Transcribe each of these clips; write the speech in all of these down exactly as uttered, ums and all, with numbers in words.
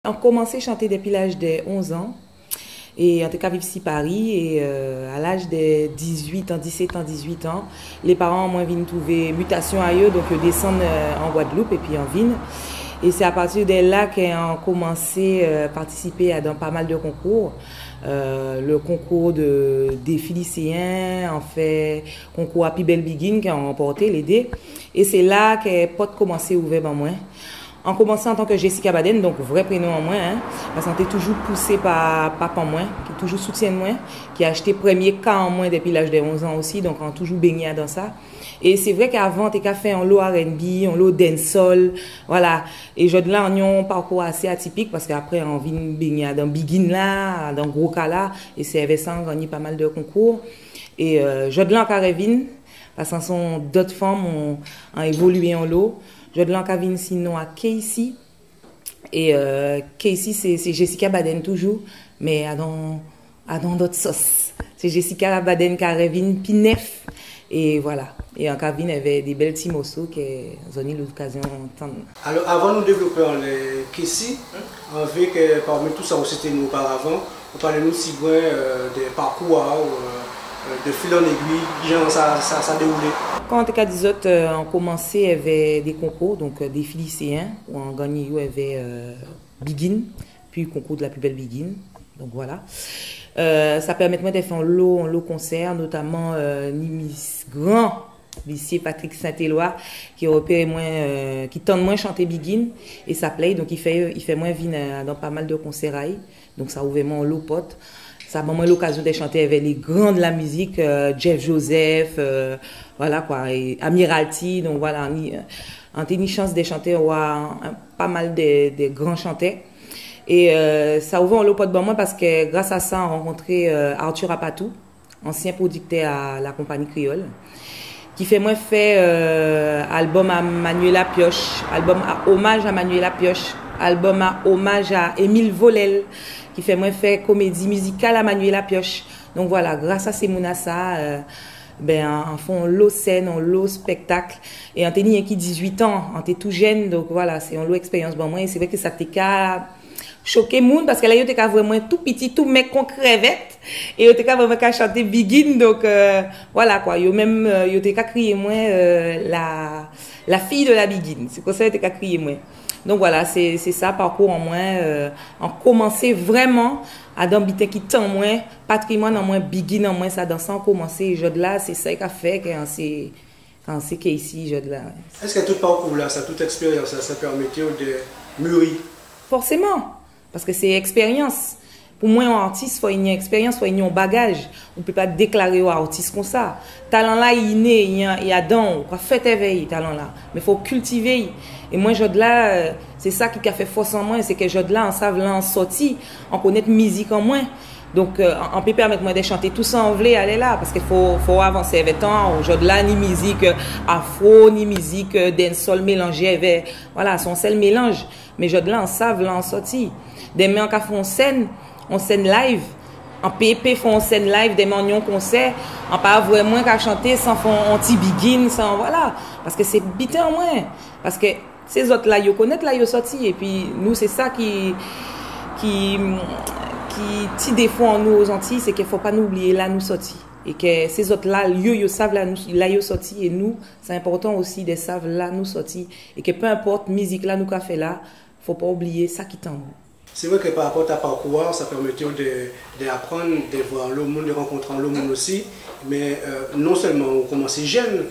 An komansé chanté dépi laj dè onz an. É an té ka viv si Pari, é, euh, a laj dè dizuit an, disèt an, dizuit an, lé paran an mwen vin twouvé mitasyon a yo, donk yo désann, euh, an Gwadloup épi an vin. É sé a pati dè la ke an komansé, euh, patisipé a dan pa mal dè konkou. Euh, le konkou dè défi liséyen, an fè konkou a pi bèl bigin ke an ranpòté lé dé. É sé la ke pòt komansé ouvè ban mwen. An komansé antan ke Jessica Baden, donk vrè prénon an mwen, en, paske an té toujou pousé pa papa mwen, ki toujou soutyenn mwen, ki achté prèmyé ka an mwen dépi laj dè onz an osi, donk an toujou bengné adan sa. É sé vré ke avan an té ka fè onlo R and B, onlo dancehall, vwala. É jòdla an ni on parkou asé atipik, paske apré an vin bengné adan bigin la, adan gwoka la, é sé avè sa an gannyé pa mal dè konkou. É, euh, jòdla an ka rèvin, paske an sé on dòt fanm, an, an évolyé onlo. Jòdla an ka vin si non a Keyssy. É, euh, Keyssy, sé, sé Jessica Baden toujou, mé adan, adan dòt sòs. Sé Jessica Baden ka rèvin pi nèf. É vwala. É an ka vin avè dé bèl ti mòso ke zòt ni lokazyon tann. Alò, avan nou dévlopé anlè Keyssy, an vé ke parmi tout sa ou sité nou oparavan, ou palé nou tibwen, euh, dè parkou a'w, euh, euh, dè fil an égwi, kijan sa, sa, sa déwoulé. Kon an té ka di zòt, euh, an komansé avè dé konkou, donk, euh, défi liséyen, ou an gannyé yo avè, euh, bigin, pi konkou dè la pi bèl bigin. Donk vwala. Euh, sa pèmèt mwen dè fè onlo, onlo konsè, notaman, euh, ni mis gran Misyé Patrick Saint-Éloi, ki répéré mwen, euh, ki tann mwen chanté bigin, é sa plè'y, donk i fè, i fè mwen vin, euh, dan pa mal dè konsè a'y. Donk sa ouvè mwen onlo pòt. Sa ban mwen lokazyon dè chanté avè lé gran dè la mizik, euh, Jeff Joseph, euh, vwala kwa, é Amiralty, donk vwala, ni, euh, an té ni chans dè chanté owa, euh, pa mal dè, dè gran chantè. É, euh, sa ouvè onlo pòt ban mwen paske gras a sa an rankontré, euh, Arthur Apatou, ansyen pwodiktè a la konpanyi Kréyòl, ki fè mwen fè, euh, albòm a Manuela Pioche, albòm a omaj a Manuela Pioche, albòm a omaj a Émile Volel, ki fè mwen fè komédi mizikal a Manuela Pioche. Donk vwala, gras a sé moun-lasa, euh, ben, an, an fè onlo sèn, onlo spèktak. É an té ni enki dizuit an, an té tou jenn, donk vwala, sé onlo èkspéryans ban mwen. É sé vré ke sa té ka choké moun, paske la yo té ka vwè mwen tou piti, tou mèg kon krèvèt, é yo té ka vwè mwen ka chanté bigin, donk, euh, vwala kwa, yo menm, euh, yo té ka kriyé mwen, euh, la, la fille de la biguine, sé konsa yo té ka kriyé mwen. Donk vwala, sé, sé sa, pakou an mwen, euh, an komansé vrèman adan biten ki tan mwen, patrimwàn an mwen, bigin an mwen, sa dan san an komansé, é jòdla, sé sa ki ka fè ke an sé Kan sé Keyssy jòdla. Èske tout pakou-lasa, tout èkspéryans-lasa pèmèt ou dè mûri ? Fòséman, paske sé èkspéryans. Pou mwen, on artis, fò i ni èkspéryans, fò i ni on bagaj. Ou pé pa déklaré'w artis konsa. Talan-la, i né, i an, i adan'w, ou ka fèt avè'y, talan-la. Mé fò'w kiltivé'y. É mwen, jòdla, euh, sé sa ki ka fè fòs an mwen, sé ke jòdla, an sav la an sòti, an konnèt mizik an mwen. Donk, euh, an, an pé pèmèt mwen dè chanté tou sa an vlé alè-la, paske fò, fò avansé avè tan. Jòdla, ni mizik, euh, afro, ni mizik, euh, dancehall mélanjé avè, vwala, sé on sèl mélanj. Mé jòdla, an sav la an sòti. Dèmen, an ka fè on sèn, on sèn live. An pé, pé fè on sèn live, dèmen an ni on konsè. An pa vwè mwen ka chanté san fè on ti bigin, san, vwala. Paske sé biten an mwen. Paske Sé zòt-la, yo konnèt la yo sòti, épi nou, sé sa ki, ki, ki ti défo an nou Ozantiy, sé ke fò pa nou oubliyé la nou sòti. É ke sé zòt-la, yo, yo sav la nou, la yo sòti, é nou, sé enpòtan osi dè sav la nou sòti. É ke pé enpòt mizik-la nou ka fè la, fò pa oubliyé sa ki tan nou. Sé vré ke pa rapò a pakou-a, sa pèmèt ou dè, dè aprann, dè vwè onlo moun, dè rankontré onlo moun osi. Mé, euh, non sèlman ou koumansé jenn,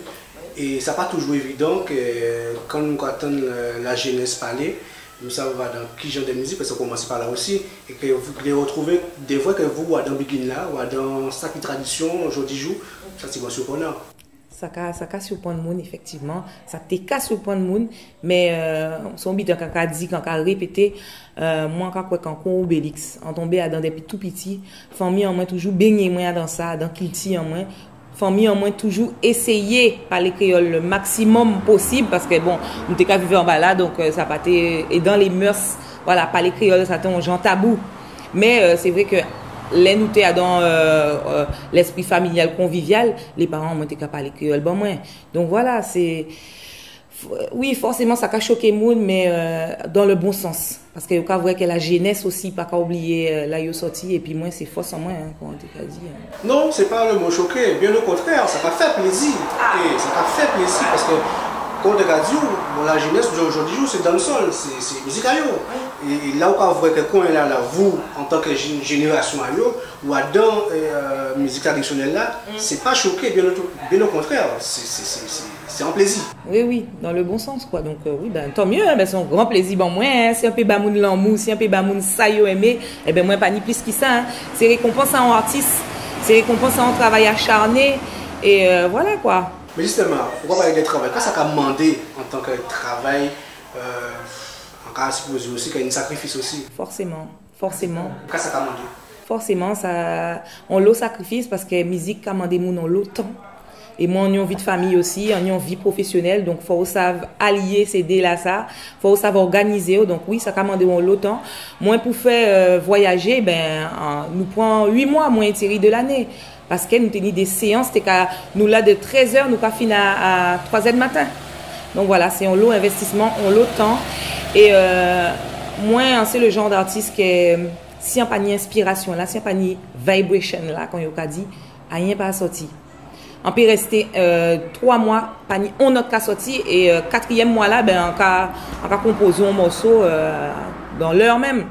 é sa pa toujou évidan ke, euh, kan nou ka tann, euh, lajénès palé, nou sav adan ki jan dè mizik, paske ou koumansé pa la osi, é ke vou, dè rètrouvé, dè vwè ke vou, ou adan bigin-la, ou adan sa ki tradisyon, jòdijou, sa sé bon sirprannan. Sa ka, sa ka siprann moun, éfèktivman. Sa té ka siprann moun, mé, euh, sé on biten an ka, ka di, an ka répété, euh, mwen, an ka kwè kan kon Obélix. An tonbé adan dèpi tou piti. Fanmi an mwen toujou bengné mwen adan sa, adan kilti an mwen. Fanmi an mwen toujou éséyé palé kréyòl le maximum posib, paske, bon, nou té ka viv anba la, donk, euh, sa pa té, é dan lé mœurs, vwala, palé kréyòl, sa té on jan tabou. Mé, euh, sé vré ke lè nou té adan, euh, euh, lèspri familial konvivyal, lé paran an mwen té ka palé kréyòl ban mwen. Donk vwala, sé, Wi, fòséman, sa ka choké moun, mé, euh, dans le bon sens. Paskè yo ka vwè kè lajénès osi pa ka oubliyé, euh, la yo sòti, épi mwen, sé fòs an mwen, en, kouman té ka di, en. Non, sé pa le mo choké, byen okontrè, sa ka fè plézi. Ah. É sa ka fè plézi, paskè, kouman té ka di, bon, lajénès jòdi jou, sé dancehall, sé, sé mizik a yo. Wi. É, é la ou ka vwè kè kouman la, la, vou, antan kè jé-, jénérasyon a yo, ou adan, euh, mizik tradisyonèl la, sé pa choké, byen o-, byen okontrè, sé, sé, sé, sé, sé an plézi. Wi, wi, dans le bon sens, kwa. Donk, euh, wi, ben, tan myé, en, ben, sé on gran plézi ban mwen, en. Si an pé ba moun lanmou, si an pé ba moun sa yo enmé, ében, mwen pa ni plis ki sa, en. Sé rékonpans a on artis, sé rékonpans a on travay acharné, é, euh, vwala, kwa. Mé jistèman, ou ka palé dè travay, ka sa ka mandé antan kè travay, euh, an ka sipozé osi kè ni sakrifis osi. Fòséman. Fòséman. Ka sa ka mandé? Fòséman, sa, onlo sakrifis, paskè mizik ka mandé moun onlo tan. É mwen, an ni on vi dè fanmi osi, an ni on vi pwofésyonèl, donk fò ou sav alyé sé dé-lasa, fò ou sav òganizé'w, donk wi, sa ka mandé'w onlo tan. Mwen, pou fè, euh, vwayajé, ben, an, nou pran uit mwa, mwen, étiri dè lanné. Paskè nou té ni dé séyans, té ka, nou la dè trèzè, nou ka fin a, a twazè dè maten. Donk vwala, sé onlo envèstisman, onlo tan. É, euh, mwen, sé le genre d'artiste kè, si an pa ni enspirasyon-la, si an pa ni vibration-la, kon yo ka di, ayen pa sòti. An pé rèsté, euh, twa mwa, pa ni on nòt ka sòti, é, euh, katriyèm mwa-la, ben, an ka, an ka konpozé on mòso, euh, dans l'heure même.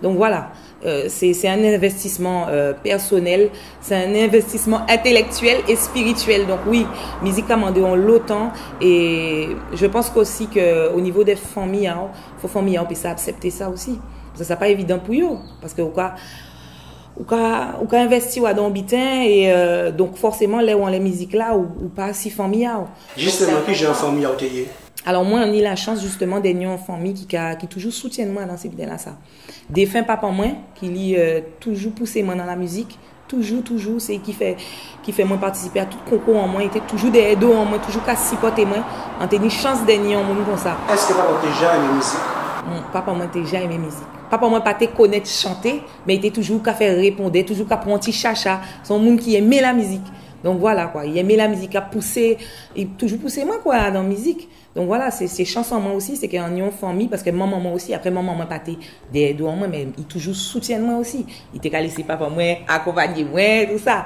Donk vwala. Euh, sé, sé on envèstisman, euh, pèsonèl, sé on envèstisman entèlèktyèl é spirityèl. Donk wi, mizik ka mandé onlo tan, é je pense osi kè o nivo dè fanmi a'w, fò fanmi a'w pé sa aksèpté sa osi. Paskè sa pa évidan pou yo, paskè ou ka, ou ka, ou ka envèsti adan on biten, é, euh, donk fòséman, lè ou anlè mizik-la, ou, ou pa si fanmi a'w. Jistèman, kijan fanmi a'w té yé? Alò, mwen, an ni lachans, jistèman, dè ni on fanmi ki ka, ki toujou soutyenn mwen adan sé biten-lasa. Défen papa mwen, ki li, euh, toujou pousé mwen adan lamizik, toujou, toujou, sé li ki fè, ki fè mwen patisipé a tout konkou an mwen, li té toujou dèyè do an mwen, toujou ka sipòté mwen. An té ni chans dè ni on moun konsa. Èskè papa'w té ja enmé mizik? Non, papa mwen té ja enmé mizik. Papa mwen pa té konnèt chanté, mé li té toujou ka fè répondè, toujou ka pran ti chacha. Sé on moun ki enmé lamizik. Donk vwala kwa, li enmé lamizik, ka pousé, li toujou pousé mwen kwa, adan mizik. Donk vwala, sé, sé chans an mwen osi, sé kè an ni on fanmi, paskè manman mwen osi, apré manman mwen pa té dèyè do an mwen, mé li toujou soutyenn mwen osi. Li té ka lésé papa mwen akonpanyé mwen, tousa.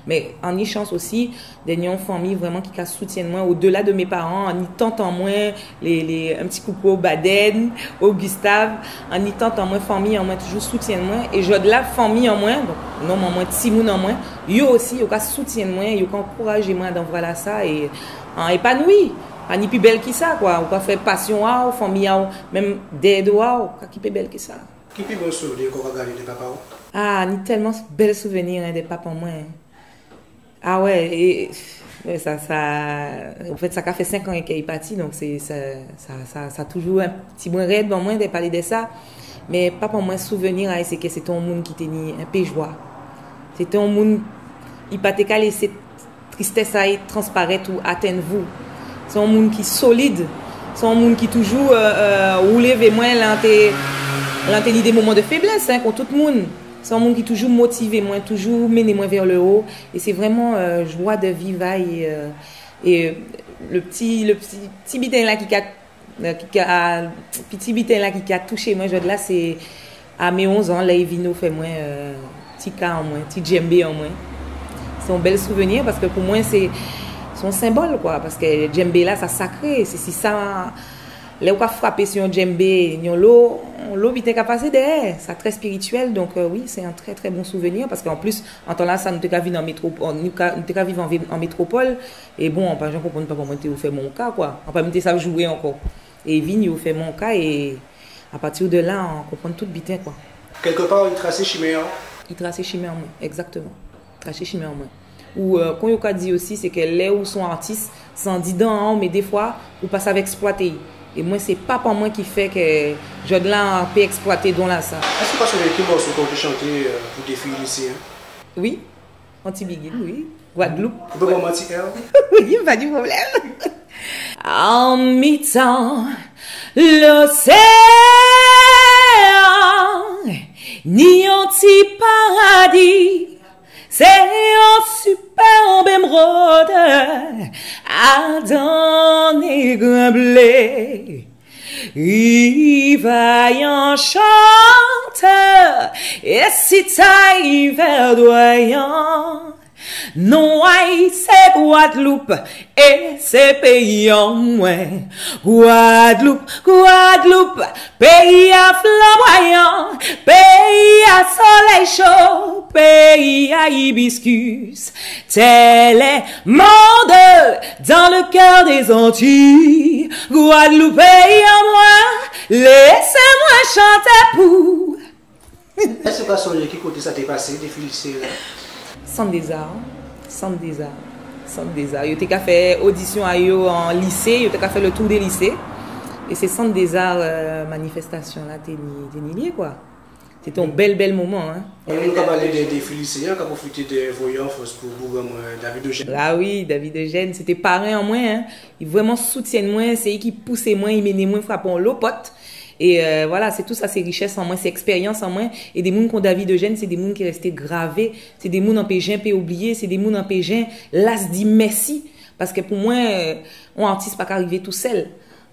Mé an ni chans osi dè ni on fanmi vrèman ki ka soutyenn mwen, au-delà de mes parents, an ni tant an mwen, lé, lé, on ti coucou au Baden, au Gustave, an ni tant an mwen, fanmi an mwen toujou soutyenn mwen, é jòdla fanmi an mwen, donk, nonm an mwen, timoun an mwen, yo osi, yo ka soutyenn mwen, yo ka ankourajé mwen adan vwa-lasa, é an épanoui. Pa ni pi bèl ki sa, kwa. Ou ka fè pasyon a'w, fanmi a'w, menm dèyè do a'w, ka ki pi bèl ki sa. Ki pi bon souvenir ke ou ka gadé dè papa'w? Ah, ni tèlman bèl souvenir, en, dè papa mwen. Ah wè, é, wè, sa, sa, an fèt, sa ka fè senk an ke i pati, donk sé, sa, sa, sa, sa toujou on ti bren rèd ban mwen dè palé dè sa. Mé papa mwen, souvenir a'y, sé ke sé té on moun ki té ni on pé jwa. Sé té on moun, i pa té ka lésé tristès a'y transparèt ou atenn vou. Sé on moun ki solid. Sé on moun ki toujou, euh, euh, woulvé mwen, lè an té, lè an té ni dé moman dè féblès, en, kon tout moun. Sé on moun ki toujou motivé mwen, toujou mennen mwen vers le haut. É sé vrèman, euh, jwa dè viv a'y, euh, é le pti, le pti, ti biten-la ki ka euh, ki ka, piti biten-la ki ka touché mwen jòdla, sé a mé onz an, lè i vin ofè mwen, euh, ti ka an mwen, ti djembé an mwen. Sé on bèl souvenir, paskè pou mwen, sé, sé on senbòl, kwa, paskè djembé-la, sa sakré, sé, sé sa, lè ou ka frapé si on djembé, ni onlo, onlo biten ka pasé dèyè, sa trè spirityèl, donk, euh, wi, sé on trè, trè bon souvenir, paskè an plis, an tan-lasa, nou té ka viv an métwopò-, nou ka, nou té ka viv an vi-, an métwopòl, É bon, an pa jen konprann papa mwen té ofè mwen on ka, kwa. An pa menm té sav jwé ankò. É vin, i ofè mwen on ka, é a pati dè la, an konprann tout biten, kwa. Kèlkèpa, i trasé chimen an. I trasé chimen an mwen, ègzaktèman. Trasé chimen an mwen. Ou, euh, kon yo ka di osi, sé ke lè ou sé on artis, sé andidan a'w, mé défwa, ou pa sav èksplwaté'y. É mwen, sé papa mwen ki fè ke jòdla an pé èksplwaté don-lasa. Èskè ou ka sonjé ki mòso ke ou té chanté, euh, pou défi liséyen? Wi. On ti bigin, wi. Gwadloup. Ou pé ba mwen ti air? Wi, pa ni pwoblèm. An mitan loséyan, ni on ti paradi, Sé on sipèb émrawd adan négranblé. I vayan chantè, é si tay vèdwayan. Non a-y sé Gwadloup, é sé péyi an mwen. Gwadloup, Gwadloup, péyi a flanbwayan, péyi a solèy cho, péyi a ibiskis. Tel est mon monde dans le cœur des Antilles. Gwadloup, péyi an mwen, lésé mwen chanté pou Èske ou ka sonjé ki koté sa té pasé, défi lisé-a ? Sant dé zar, sant dé zar, sant dé zar. Yo té ka fè odisyon a yo an lisé, yo té ka fè le tour des lycées. É sé sant dé zar, euh, manifestasyon-la té ni, té ni lyé, kwa. Sé té on bèl, bèl moman, en. É nou ka palé dè défi lisé-a, ka pwofité dè voyé on fòs pou boug an mwen, David Eugène. A wi, David Eugène, sé té parenn an mwen, en. I vrèman soutyenn mwen, sé li ki pousé mwen, i mennen mwen frapé onlo pòt. É, euh, vwala, sé tou sa, sé richès an mwen, sé èkspéryans an mwen. É dé moun kon David Eugène, sé dé moun ki rèsté gravé, sé dé moun an pé jen pé oubliyé, sé dé moun an pé jen las di mèsi. Paskè pou mwen, euh, on atis pa ka rivé tousèl.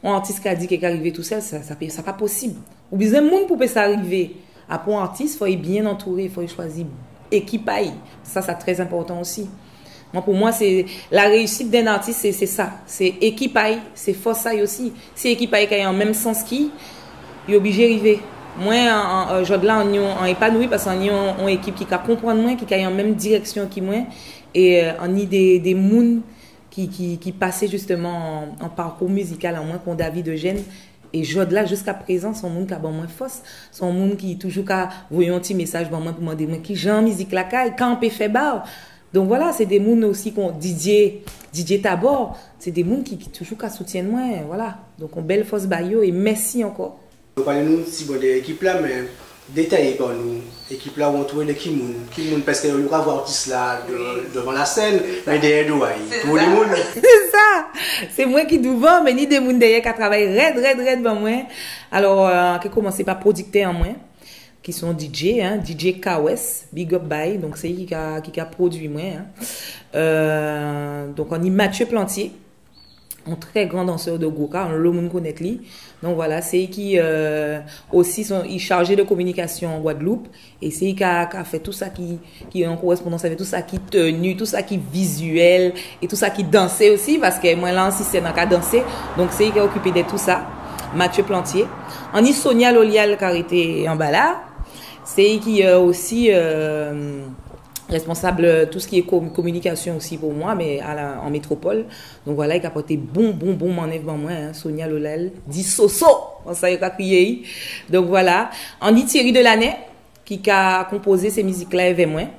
On atis ka di ke ka rivé tousèl, sa, sa pé, sa pa posib. Ou bizwen moun pou pé sa rivé. Apré on atis, fò i byen antouré, fò i chwazi ékip a-y. Sa, sa trè enpòtan osi. Mwen, pou mwen, sé la réyisit d'on atis, sé, sé sa. Sé ékip a-y, sé fòs a-y osi. Si ékip a-y ka ay an menm sans ki, yo oblijé rivé. Mwen, an, an, an, jòdla, an ni on, an épanoui, paskè an ni on, on ékip ki ka konprann mwen, ki ka ay an menm dirèksyon ki mwen, é, euh, an ni dé, dé moun ki, ki, ki pasé jistèman an, an parkou mizikal an mwen, kon David Eugène, É jòdla, jiska prézan, sé on moun ka ban mwen fòs. Sé on moun ki toujou ka voyé on ti mésaj ban mwen pou mandé mwen kijan mizik-la ka, ka an pé fè ba'w. Donk vwala, sé dé moun osi kon Didier, Didier Tabor. Sé dé moun ki, ki toujou ka soutyenn mwen, vwala. Donk on bèl fòs ba yo é mèsi ankò. Palé nou tibwen dè ékip-la, mé détayé ban nou, ékip-la ou antouré dè ki moun, ki moun, paskè yo ka vwè atis-la dè, dèvan lasèn, mé dèyè do a-y, tout lé moun. Sé sa. Sé mwen ki douvan, mé ni dé moun dèyè ka travay rèd, rèd, rèd ban mwen. Alò, euh, an ké koumansé pa pwodiktè an mwen, ki sé on DJ, en, DJ Kawès, big up ba-y, donk sé li ki ka, ki ka pwodui mwen, en. Euh, donk, an ni Mathieu Plantier, on trè gran dansè dè gwoka, onlo moun konnèt li. Donk vwala, sé li ki, euh, osi son, i chajé dè kominikasyon an Gwadloup, é sé li ka, ka fè tou sa ki, ki an korèspondans avè tou sa ki teni, tou sa ki vizyèl, é tou sa ki dansé osi, paskè mwen la, an si sèn an ka dansé, donk sé li ki okipé dè tou sa. Mathieu Plantier. An ni Sonia Lolial ka rété anba la. Sé li ki, euh, osi, euh, rèsponsab, euh, tout ce qui est com-, communication aussi pour moi, mais à la, en métropole. Donk vwala, i ka pòté bon, bon, bon mannèv ban mwen, en, Sonia Lolial, di Soso, kon sa yo ka kriyé-y. Donk vwala, an ni Thierry Delaney, ki ka konpozé sé mizik-la èvè mwen.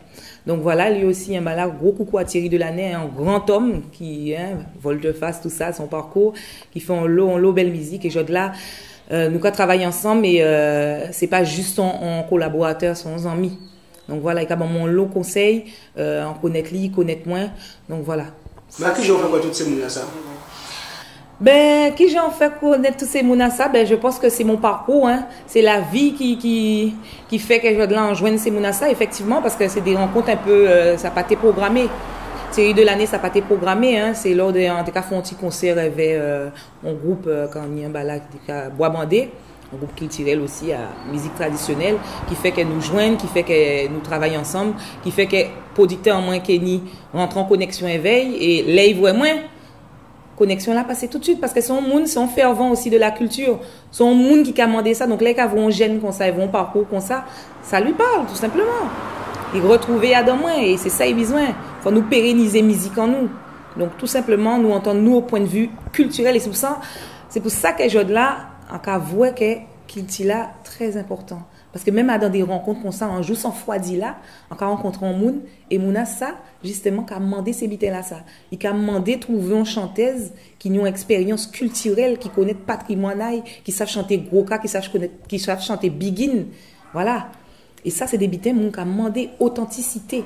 Donk vwala, li osi, en, ba la, gwo koukou a Thierry Delaney, on gran òm ki, en, volte-face, tout sa, son parkou, ki fè onlo, onlo bèl mizik, é jòdla, euh, nou ka travay ansanm, é, euh, sé pa jis on, on kolaboratè, sé on zanmi. Donk vwala, i ka ban mwen onlo konsèy, euh, an konnèt li, i konnèt mwen. Donk vwala. Mé kijan ou fè konnèt tout sé moun-lasa ? Ben, kijan an fè konnèt tout sé moun-lasa ? Ben, je pense que c'est mon parcours, hein. Sé lavi ki, ki, ki fè kè jòdla an jwenn sé moun-lasa, éfèktivman, paskè sé dé rankont on pé, euh, sa pa té pwogramé. Thierry Delaney, sa pa té pwogramé, en. Sé lò dè, an té ka fè on ti konsè avè, euh, on gwoup, euh, kan ni anba la, ki té ka Bwa Bandé. On gwoup kiltirèl osi a mizik tradisyonèl, ki fè kè nou jwenn, ki fè kè nou travay ansanm, ki fè kè pwodiktè an mwen, Kenny, rantré an konèksyon èvè-y, é lè i vwè mwen, konèksyon-la pasé toutswit, paskè sé on moun, sé on fèvan osi dè la kilti. Sé on moun ki ka mandé sa, donk lè i ka vwè on jèn konsa, i vwè on parkou konsa, ça lui parle, tout simplement. I rètwouvé adan mwen, é sé sa i bizwen. Fò nou pérénizé mizik an nou. Donk, tou senpleman, nou antann nou o pwennvi kiltirèl, é sé pou sa, sé pou sa kè jòdla, an ka vwè kè kilti-la trè enpòtan. Paskè menm adan dé rankont konsa, an jou san fwa di la, an ka rankontré on moun, é moun-lasa, jistèman, ka mandé sé biten-lasa. I ka mandé twouvé on chantèz ki ni on èkspéryans kiltirèl, ki konnèt patrimwàn a-y, ki sav chanté gwoka, ki sav konnèt, ki sav chanté bigin. Vwala. É sa, sé dé biten moun ka mandé, otantisité.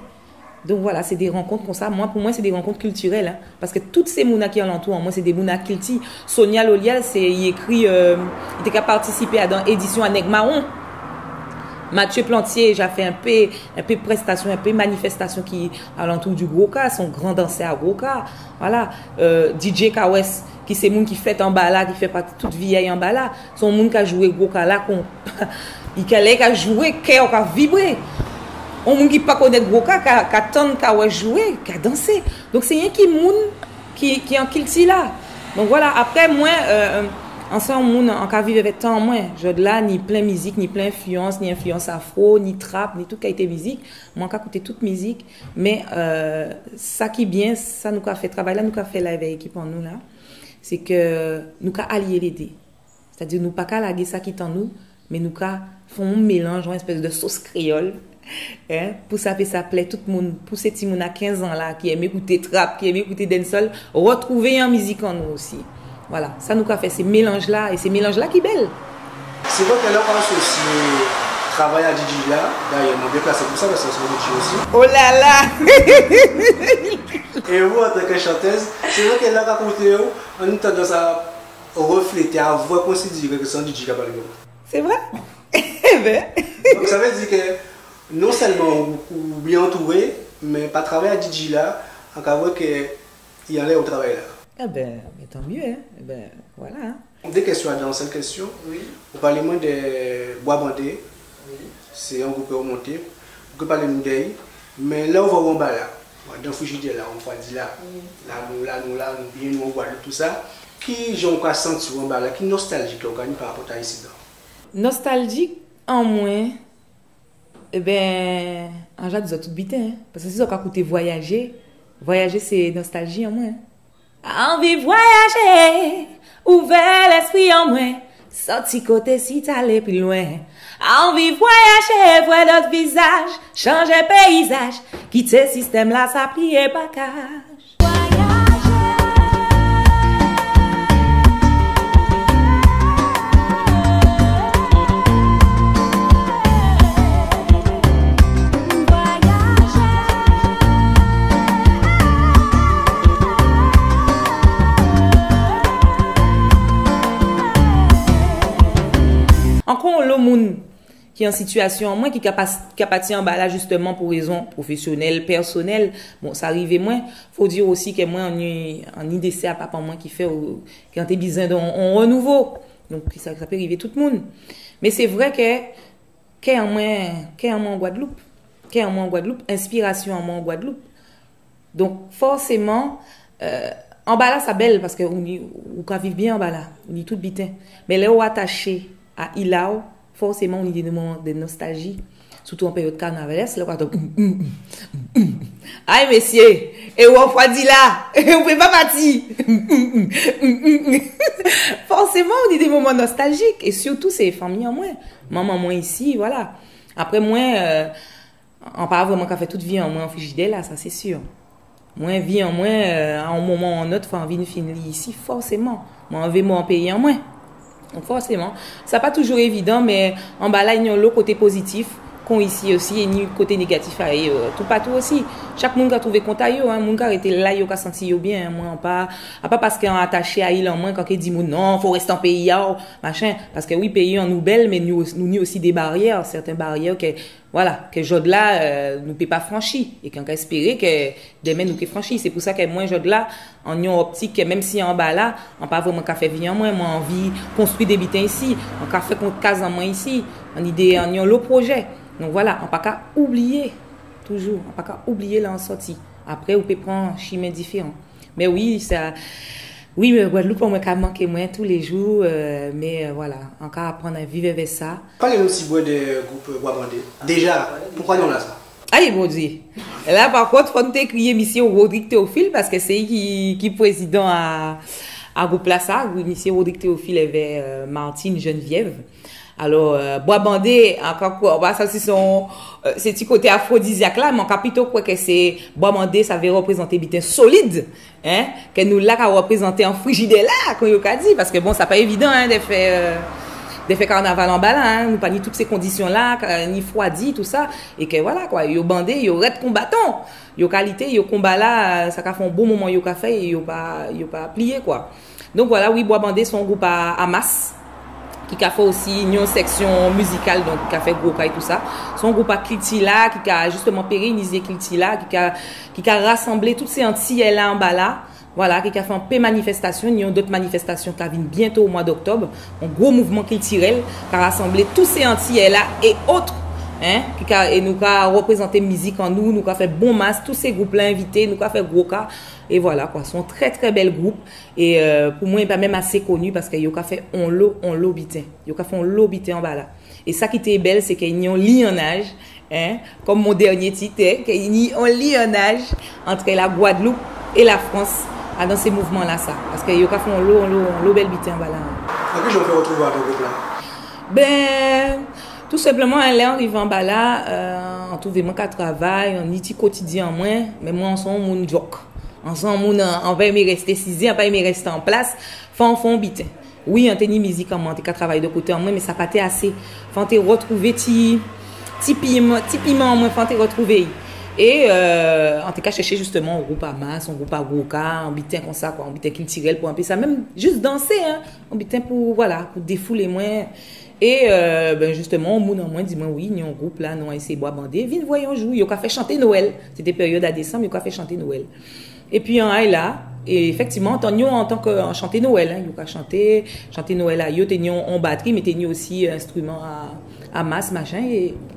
Donk vwala, sé dé rankont konsa. Mwen, pou mwen, sé dé rankont kiltirèl, en. Paskè tout sé moun-la ki alantou an mwen, sé dé moun a kilti. Sonia Lolial, sé, i ékri, euh, i té ka patisipé adan édisyon a Nèg Mawon. Mathieu Plantier ja fè enpé, enpé prestasyon, enpé manifestasyon ki alantou di gwoka, sé on gran dansè a gwoka. Vwala. Euh, D J Kawès, ki sé moun ki fet anba la, ki fè pati tout vi a'y anba la. Sé on moun ka jwé gwoka la kon, i ka, lè i ka jwé, kè'w ka vibré. On moun ki pa konnet gwoka, ka, ka tann Kawès jwé, ka dansé. Donk sé yenki moun ki, ki an kilti la. Donk vwala, apré mwen, euh, an sé on moun, an ka viv avek tan an mwen. Jòdla, ni plen mizik, ni plen enfliyans, ni enfliyans afro, ni trap, ni tout kalté mizik. Mwen ka kouté tout mizik, mé, euh, sa ki bien, sa nou ka fè, travay la nou ka fè la avek ékip an nou la, sé ke nou ka alyé lé dé. Sétadi nou pa ka lagé sa ki tan nou, mé nou ka fè on mélanj, on espes de sos kréyol, en, pou sa pé sa plè tout moun, pou sé timoun a kenz an la, ki enmé kouté trap, ki enmé kouté dancehall, rètrouvé an mizik an nou osi. Vwala, sa nou ka fè, sé mélanj la, é sé mélanj la ki bel. Sé vré ke lè ou ka asosié travay a D J la, dayè, mwen bien plasé pou sa, paske sé on D J osi. Oh la la! É ou, antanke chantez, sé vré ke lè ou ka kouté'w, an ni tandans a reflété, a vwè konsidéré ke sé on D J ka palé. Sé vré? Eben. Donk sa vé di ke non selman ou, ou bien antouré, mé pa travay a D J la, an ka vwè ke i anlè ou travay la. Eben, mé tan mié, en. Eben, vwala, en. Dé kesyon adan on sel kesyon. Wi. Ou palé mwen de Bwa Bandé. Wi. Sé on gwoup ou monté. Ou ké palé nou dè'y. Mé lè ou vwè ou anba la, adan frijidè la, on fwa di la, wi, la nou, la nou, la nou, bien nou an Gwadloup, tousa. Kijan ou ka santi'w anba la? Ki nostalji ke ou ka ni pa rapot a isidan? Nostalji an mwen, eben, an ja di zot tout biten, en. Paske si zot ka kouté Vwayajé, Vwayajé sé nostalji an mwen. Anvi vwayajé, ouvè lespri an mwen, sòti koté sit, alé pli lwen. Anvi vwayajé, vwè dot vizaj, chanjé péyizaj, kité sistem-la, sa plié pa kaj. Ankò on lo moun ki an sitiyasyon an mwen, ki ka pas-, ki ka pati anba la, jistèman, pou rézon pwofésyonèl, pèsonèl. Bon, sa rivé mwen. Fo di osi ke mwen, an ni, an ni désè a papa mwen ki fè, euh, ke an té bizwen on, on renouvo. Donk, sa, sa pé rivé tout moun. Mé sé vré ke kè an mwen, kè an mwen an Gwadloup. Kè an mwen an Gwadloup, enspirasyon an mwen an Gwadloup. Donk, fòséman, euh, anba la, sa bel, paske ou ni, ou ka viv bien anba la, ou ni tout biten. Mé lè ou ataché a il a'w, fòséman, ou ni dé moman de nostalji. Sitou an périod karnavalès, lè ou ka tann, ay, mésié, é ou an fwa di la, ou pé pa pati. Fòséman, ou ni dé moman nostaljik, é sitou, sé fanmi an mwen. Manman mwen isi, vwala. Apré mwen, euh, an pa vrèman ka fè tout vi an mwen an frijidè-la, sa sé si. Mwen, vi an mwen, euh, a on moman ou on lot, fò an vin fini isi, fòséman. Mwen anvi mwen an péyi an mwen. Donk, fòséman. Sa pa toujou évidan, mé anba la, ni on lo koté pozitif, kon isi osi, é ni koté négatif a, é, euh, toupatou osi. Chak moun ka touvé kont a yo, en, moun ka rété la yo ka santi yo bien, en, mwen an pa, a pa paske an ataché a il an mwen, kan ké di moun, non, fò rété an péyi a'w, machin. Paske wi, péyi an nou bel, mé nou, nou ni osi dé baryè, sèten baryè ke Vwala, ke jòdla, euh, nou pé pa franchi, é ke an ka espéré ke dèmen nou ké franchi. Sé pou sa ke mwen, jòdla, an on optik ke menm si anba la, an pa vrèman ka fè vi an mwen, mwen anvi konstwi dé biten isi, an ka fè kon kaz an mwen isi, an ni dé, an ni on lo pwojé. Donk vwala, an pa ka oubliyé, toujou, an pa ka oubliyé la an sòti. Apré, ou pé pran chimen diféran. Mé wi, sa, wi, mé Gwadloup an mwen ka manké mwen toulé jou, euh, mé, euh, vwala, an ka aprann a viv avè sa. Palé nou tibwen de gwoup, euh, Bwa Bandé. Déja, poukwa non-lasa? Ay, Bondyé! La, pa kont, fò nou té kriyé misié Rodrigue Théophile, paske sé li ki, ki prézidan a, a gwoup-lasa, misié Rodrigue Théophile avè, euh, Martine Geneviève. Alò, euh, Bwa Bandé, an ka kwè, an pa sav si sé on, euh, sé ti koté afrodizyak la, mé an ka pito kwè ke sé Bwa Bandé, sa vé rèprézanté biten solid, en, ke nou la ka rèprézanté an frijidè la, kon yo ka di, paske bon, sa pa évidan, en, de fè, euh, de fè kannaval anba la, en, nou pa ni tout sé kondisyon la, ka-, ni fwadi, tousa, é ke vwala, kwa, yo bandé, yo red konbatan. Yo ka lité, yo konba la, sa ka fè on bon moman yo ka fè, é yo pa, yo pa pliyé, kwa. Donk vwala, wi, Bwa Bandé sé on gwoup a, a mas. ki ka fè osi ni on sèksyon mizikal, donk ki ka fè gwoka é tousa. Sé on gwoup a kilti-la, ki ka jistèman pérénizé kilti-la, ki ka, ki ka rasanblé tout sé Antiyé-la anba la. Vwala, ki ka fè onpé manifèstasyon, ni on dòt manifèstasyon ka vin byento o mwa d'oktòb, on gwo mouvman kiltirèl ka rasanblé tout sé Antiyé-la é ot, en, ki ka, é nou ka rèprézanté mizik an nou, nou ka fè bon mas, tout sé gwoup-la envité, nou ka fè gwoka, é vwala kwa, sé on trè trè bèl gwoup, é, euh, pou mwen, i pa menm asé koni paskè yo ka fè onlo, onlo biten, yo ka fè onlo biten anba la. É sa ki té bèl, sé kè ni on lyannaj, en, kòm mon dènyé tit, en, kè ni on lyannaj ant Lagwadloup é Lafrans adan sé mouvman-lasa. Paskè yo ka fè onlo, onlo, onlo bèl biten anba la. An ki jan ou fè rètwouvé adan gwoup-la ? Ben, tou senpleman, en, lè an rivé anba la, euh, an touvé mwen ka travay, an ni ti kotidyen an mwen, mé mwen, an sé on moun djòk. An sé on moun, an, an pa enmé rèsté sizé, an pa enmé rèsté an plas, fò an fè on biten. Wi, an té ni mizik an mwen, an té ka travay dè koté an mwen, mé sa pa té asé. Fò an té rètwouvé ti, ti piman, ti piman an mwen, fò an té rètwouvé'y. É, euh, an té ka chèché jistèman on gwoup a mas, on gwoup a gwoka, on biten konsa kwa, on biten kiltirèl pou anpé sa, menm jis dansé, en, on biten pou, vwala, pou défoulé mwen. É, euh, ben, jistèman, on moun an mwen di mwen, wi, ni on gwoup la, non a-y sé Bwa Bandé, vin vwè on jou, yo ka fè chanté Nwèl. Sé té péryòd a désanm, yo ka fè chanté Nwèl. Épi an ay la, é éfèktivman, antann yo antanke, an chanté Nwèl, en, yo ka chanté, chanté Nwèl a yo, té ni on, on batri, mé té ni osi enstriman a, a mas, machin, é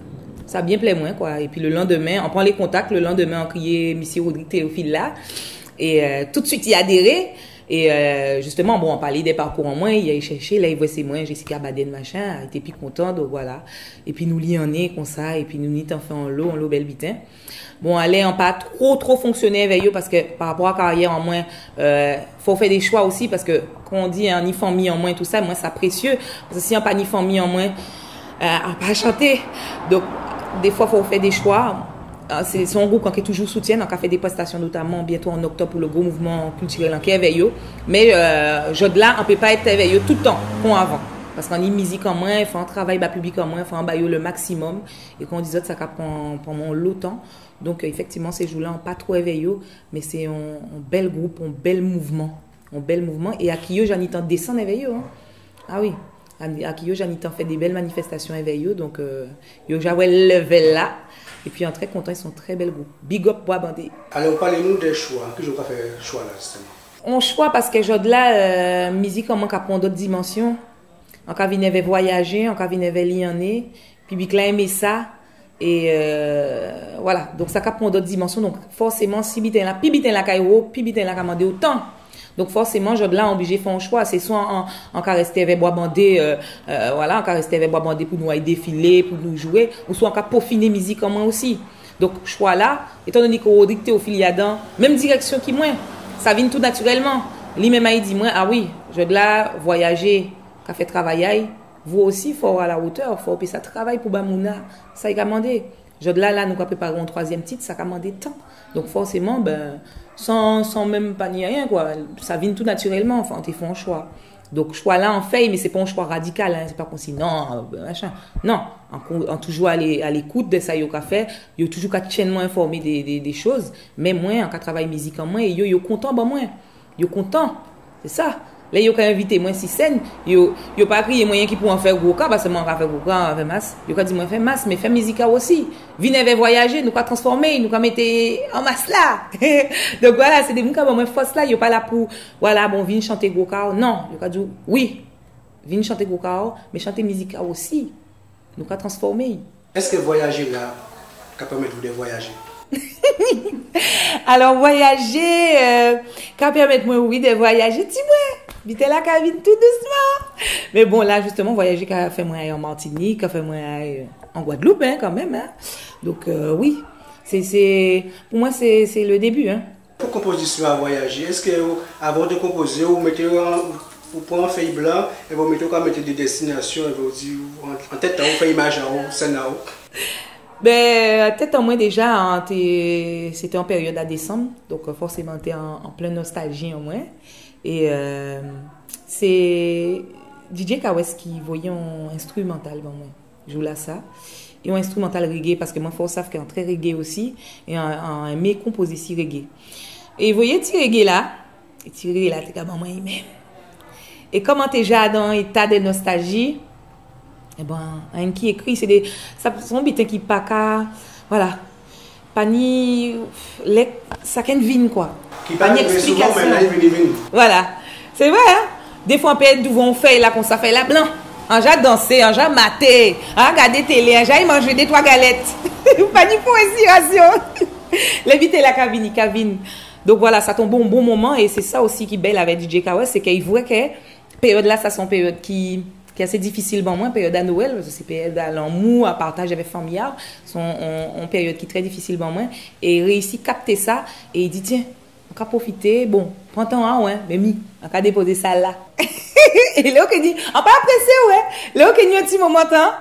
sa byen plè mwen, kwa. Épi lè landèmen, an pran lé kontak, lè landèmen, an kriyé misyé Rodrigue Théophile la, é, euh, toutswit, i adéré, é, euh, jistèman, bon, an palé dè parkou an mwen, i ay chèché, la, i vwè sé mwen, Jessica Baden, machin, i té pi kontan, donk vwala. Épi nou lyanné konsa, épi nou ni tan fè onlo, onlo bèl biten. Bon, alè an pa two, two fonksyoné avè yo, paskè pa rapò a karyè an mwen, euh, fò fè dé chwa osi, paskè, kon di, an ni fanmi an mwen, tousa, mwen, sa présyé. Paskè si an pa ni fanmi an mwen, euh, an pa chanté. Donk, défwa, fò fè dé chwa. Euh, sé, sé on gwoup an ké toujou soutyenn, an ka fè dé prèstasyon, notaman, byento an oktòb pou lè gwo mouvman kiltirèl an ké avè yo. Mé, euh, jòdla, an pé pa èt avè yo tout tan, kon avan. Paskè an ni mizik an mwen, fò an travay ba piblik an mwen, fò an ba yo lè maksimòm. É kon an di zòt, sa ka pran, pran mwen onlo tan. Donk, euh, éfèktivman, sé jou-la, an pa two avè yo, mé sé on, on bèl gwoup, on bèl mouvman. On bèl mouvman. É Akiyo ja ni tan désann avè yo, en. A wi. An-, Akiyo ja ni tan fè dé bèl manifèstasyon avè yo. Donk, euh, yo ja wè level-la. Épi, an trè kontan, i sé on trè bèl gwoup. Big up, Bwa Bandé. Alò, palé nou dè chwa. Ki jan ou ka fè chwa-la, jistèman ? On chwa, paskè jòdla, euh, mizik an mwen ka pran on dòt dimansyon. An ka vin avè Vwayajé, an ka vin avè Lyanné. Piblik-la enmé sa. É, euh, vwala. Donk, sa ka pran on dòt dimansyon. Donk, fòséman, si biten-la, pi biten-la ka wo, pi biten-la ka mandé on tan. Donk, fòséman, jòdla, an oblijé fè on chwa. Sé swa an, an ka rèsté avè Bwa Bandé, euh, euh, vwala, an ka rèsté avè Bwa Bandé pou nou ay défilé, pou nou jwé, ouswa an ka pofiné mizik an mwen osi. Donk, chwa-la, étan doné kè Rodrigue Théophile i adan menm dirèksyon ki mwen, sa vin tou natirèlman. Li menm ay di mwen, a wi, jòdla, Vwayajé ka fè travay a-y, vou osi, fò-w a la wotè, fò-w pé sa travay pou ba moun-la sa i ka mandé. Jòdla, la, nou ka préparé on twazyèm tit, sa ka mandé tan. Donk, fòséman, ben, san, san menm pa ni ayen, kwa, sa vin tou natirèlman, anfen, an té fè on chwa. Donk, chwa-la, an fè-y, mé sé pa on chwa radikal, en, sé pa konsi, non, ben, machin. Non, an kon-, an toujou a lé-, a lékout dè sa yo ka fè, yo toujou ka tyenn mwen enfòmé dè, dè, dè choz, mé mwen, an ka travay mizik an mwen, é yo, yo kontan ban mwen. Yo kontan. Sé sa. Lè yo ka envité mwen si sèn, yo, yo pa kriyé mwen yenki pou an fè gwoka, paskè mwen an ka fè gwoka, an ka fè mas. Yo ka di mwen fè mas, mé fè mizik a-w osi. Vin avè Vwayajé, nou ka transfòmé-y, nou ka mété-y an mas-la. Donk vwala, sé dé moun ka ban mwen fòs-la, yo pa la pou, vwala, bon, vin chanté gwoka a-w. Non, yo ka di-w, wi, vin chanté gwoka a-w, mé chanté mizik a-w osi. Nou ka transfòmé-y. Èskè Vwayajé-la ka pèmèt ou dè vwayajé ? Alò, Vwayajé, euh, ka pèmèt mwen, wi, dè vwayajé, ti mwen. Biten-la ka vin tou dousman. Mé bon, la, jistèman, Vwayajé ka fè mwen ay an Matinik, ka fè mwen ay an Gwadloup, en, kanmenm, en. Donk, euh, wi, sé, sé, pou mwen, sé, sé le début, en. Pou konpozisyon a Vwayajé, èskè ou, avan ou té konpozé, ou mété an, ou pran fèy blan, épi ou mété, ou ka mété dé dèstinasyon, épi ou di, ou an, an tèt a-w, ou fè imaj a-w, sèn a-w ? Ben, an tèt an mwen déja, an té, sé té an péryòd a désanm, donk, euh, fòséman, an té an, an plen nostalji an mwen. É, euh, sé D J Kawès ki voyé on enstrimantal ban mwen. Jou-lasa. É on enstrimantal reggae, paskè mwen fò-w sav kè an trè reggae osi, é an, an enmé konpozé si reggae. É voyé ti reggae-la, é ti reggae-la té ka ban mwen li menm. É kòm an té ja dan on éta dè nostalji, ében, ayen ki ékri, sé dé, sa, sé on biten ki pa ka, vwala, pa ni, lè sa ké vin, kwa. Ki pa ni rivé souvan, mé lè i vini, i vini. Vwala. Sé vré, en. Défwa, an pé douvan on fèy-la, konsa, fèy-la blan. An ja dansé, an ja maté, an ja gadé télé, an ja manjé dé twa galèt. Pa ni pou enspirasyon. Lè biten-la ka vini, ka vin. Donk vwala, sa tonbé on bon moman, é sé sa osi ki bèl avè D J Kawès, sé kè i vwè kè péryòd-la, sa sé on péryòd ki, ki asé difisil ban mwen, péryòd a Nwèl, paskè sé péryòd a lanmou, a partaj avè fanmi-a, sé on, on, on péryòd ki trè difisil ban mwen, é réisi kapté sa, é i di, tyen, an ka pwofité, bon, pran tan a'w, en, mé mi, an ka dépozé sa la. É lè ou ké di, an pa présé, wè, lè ou ké ni on ti moman tan,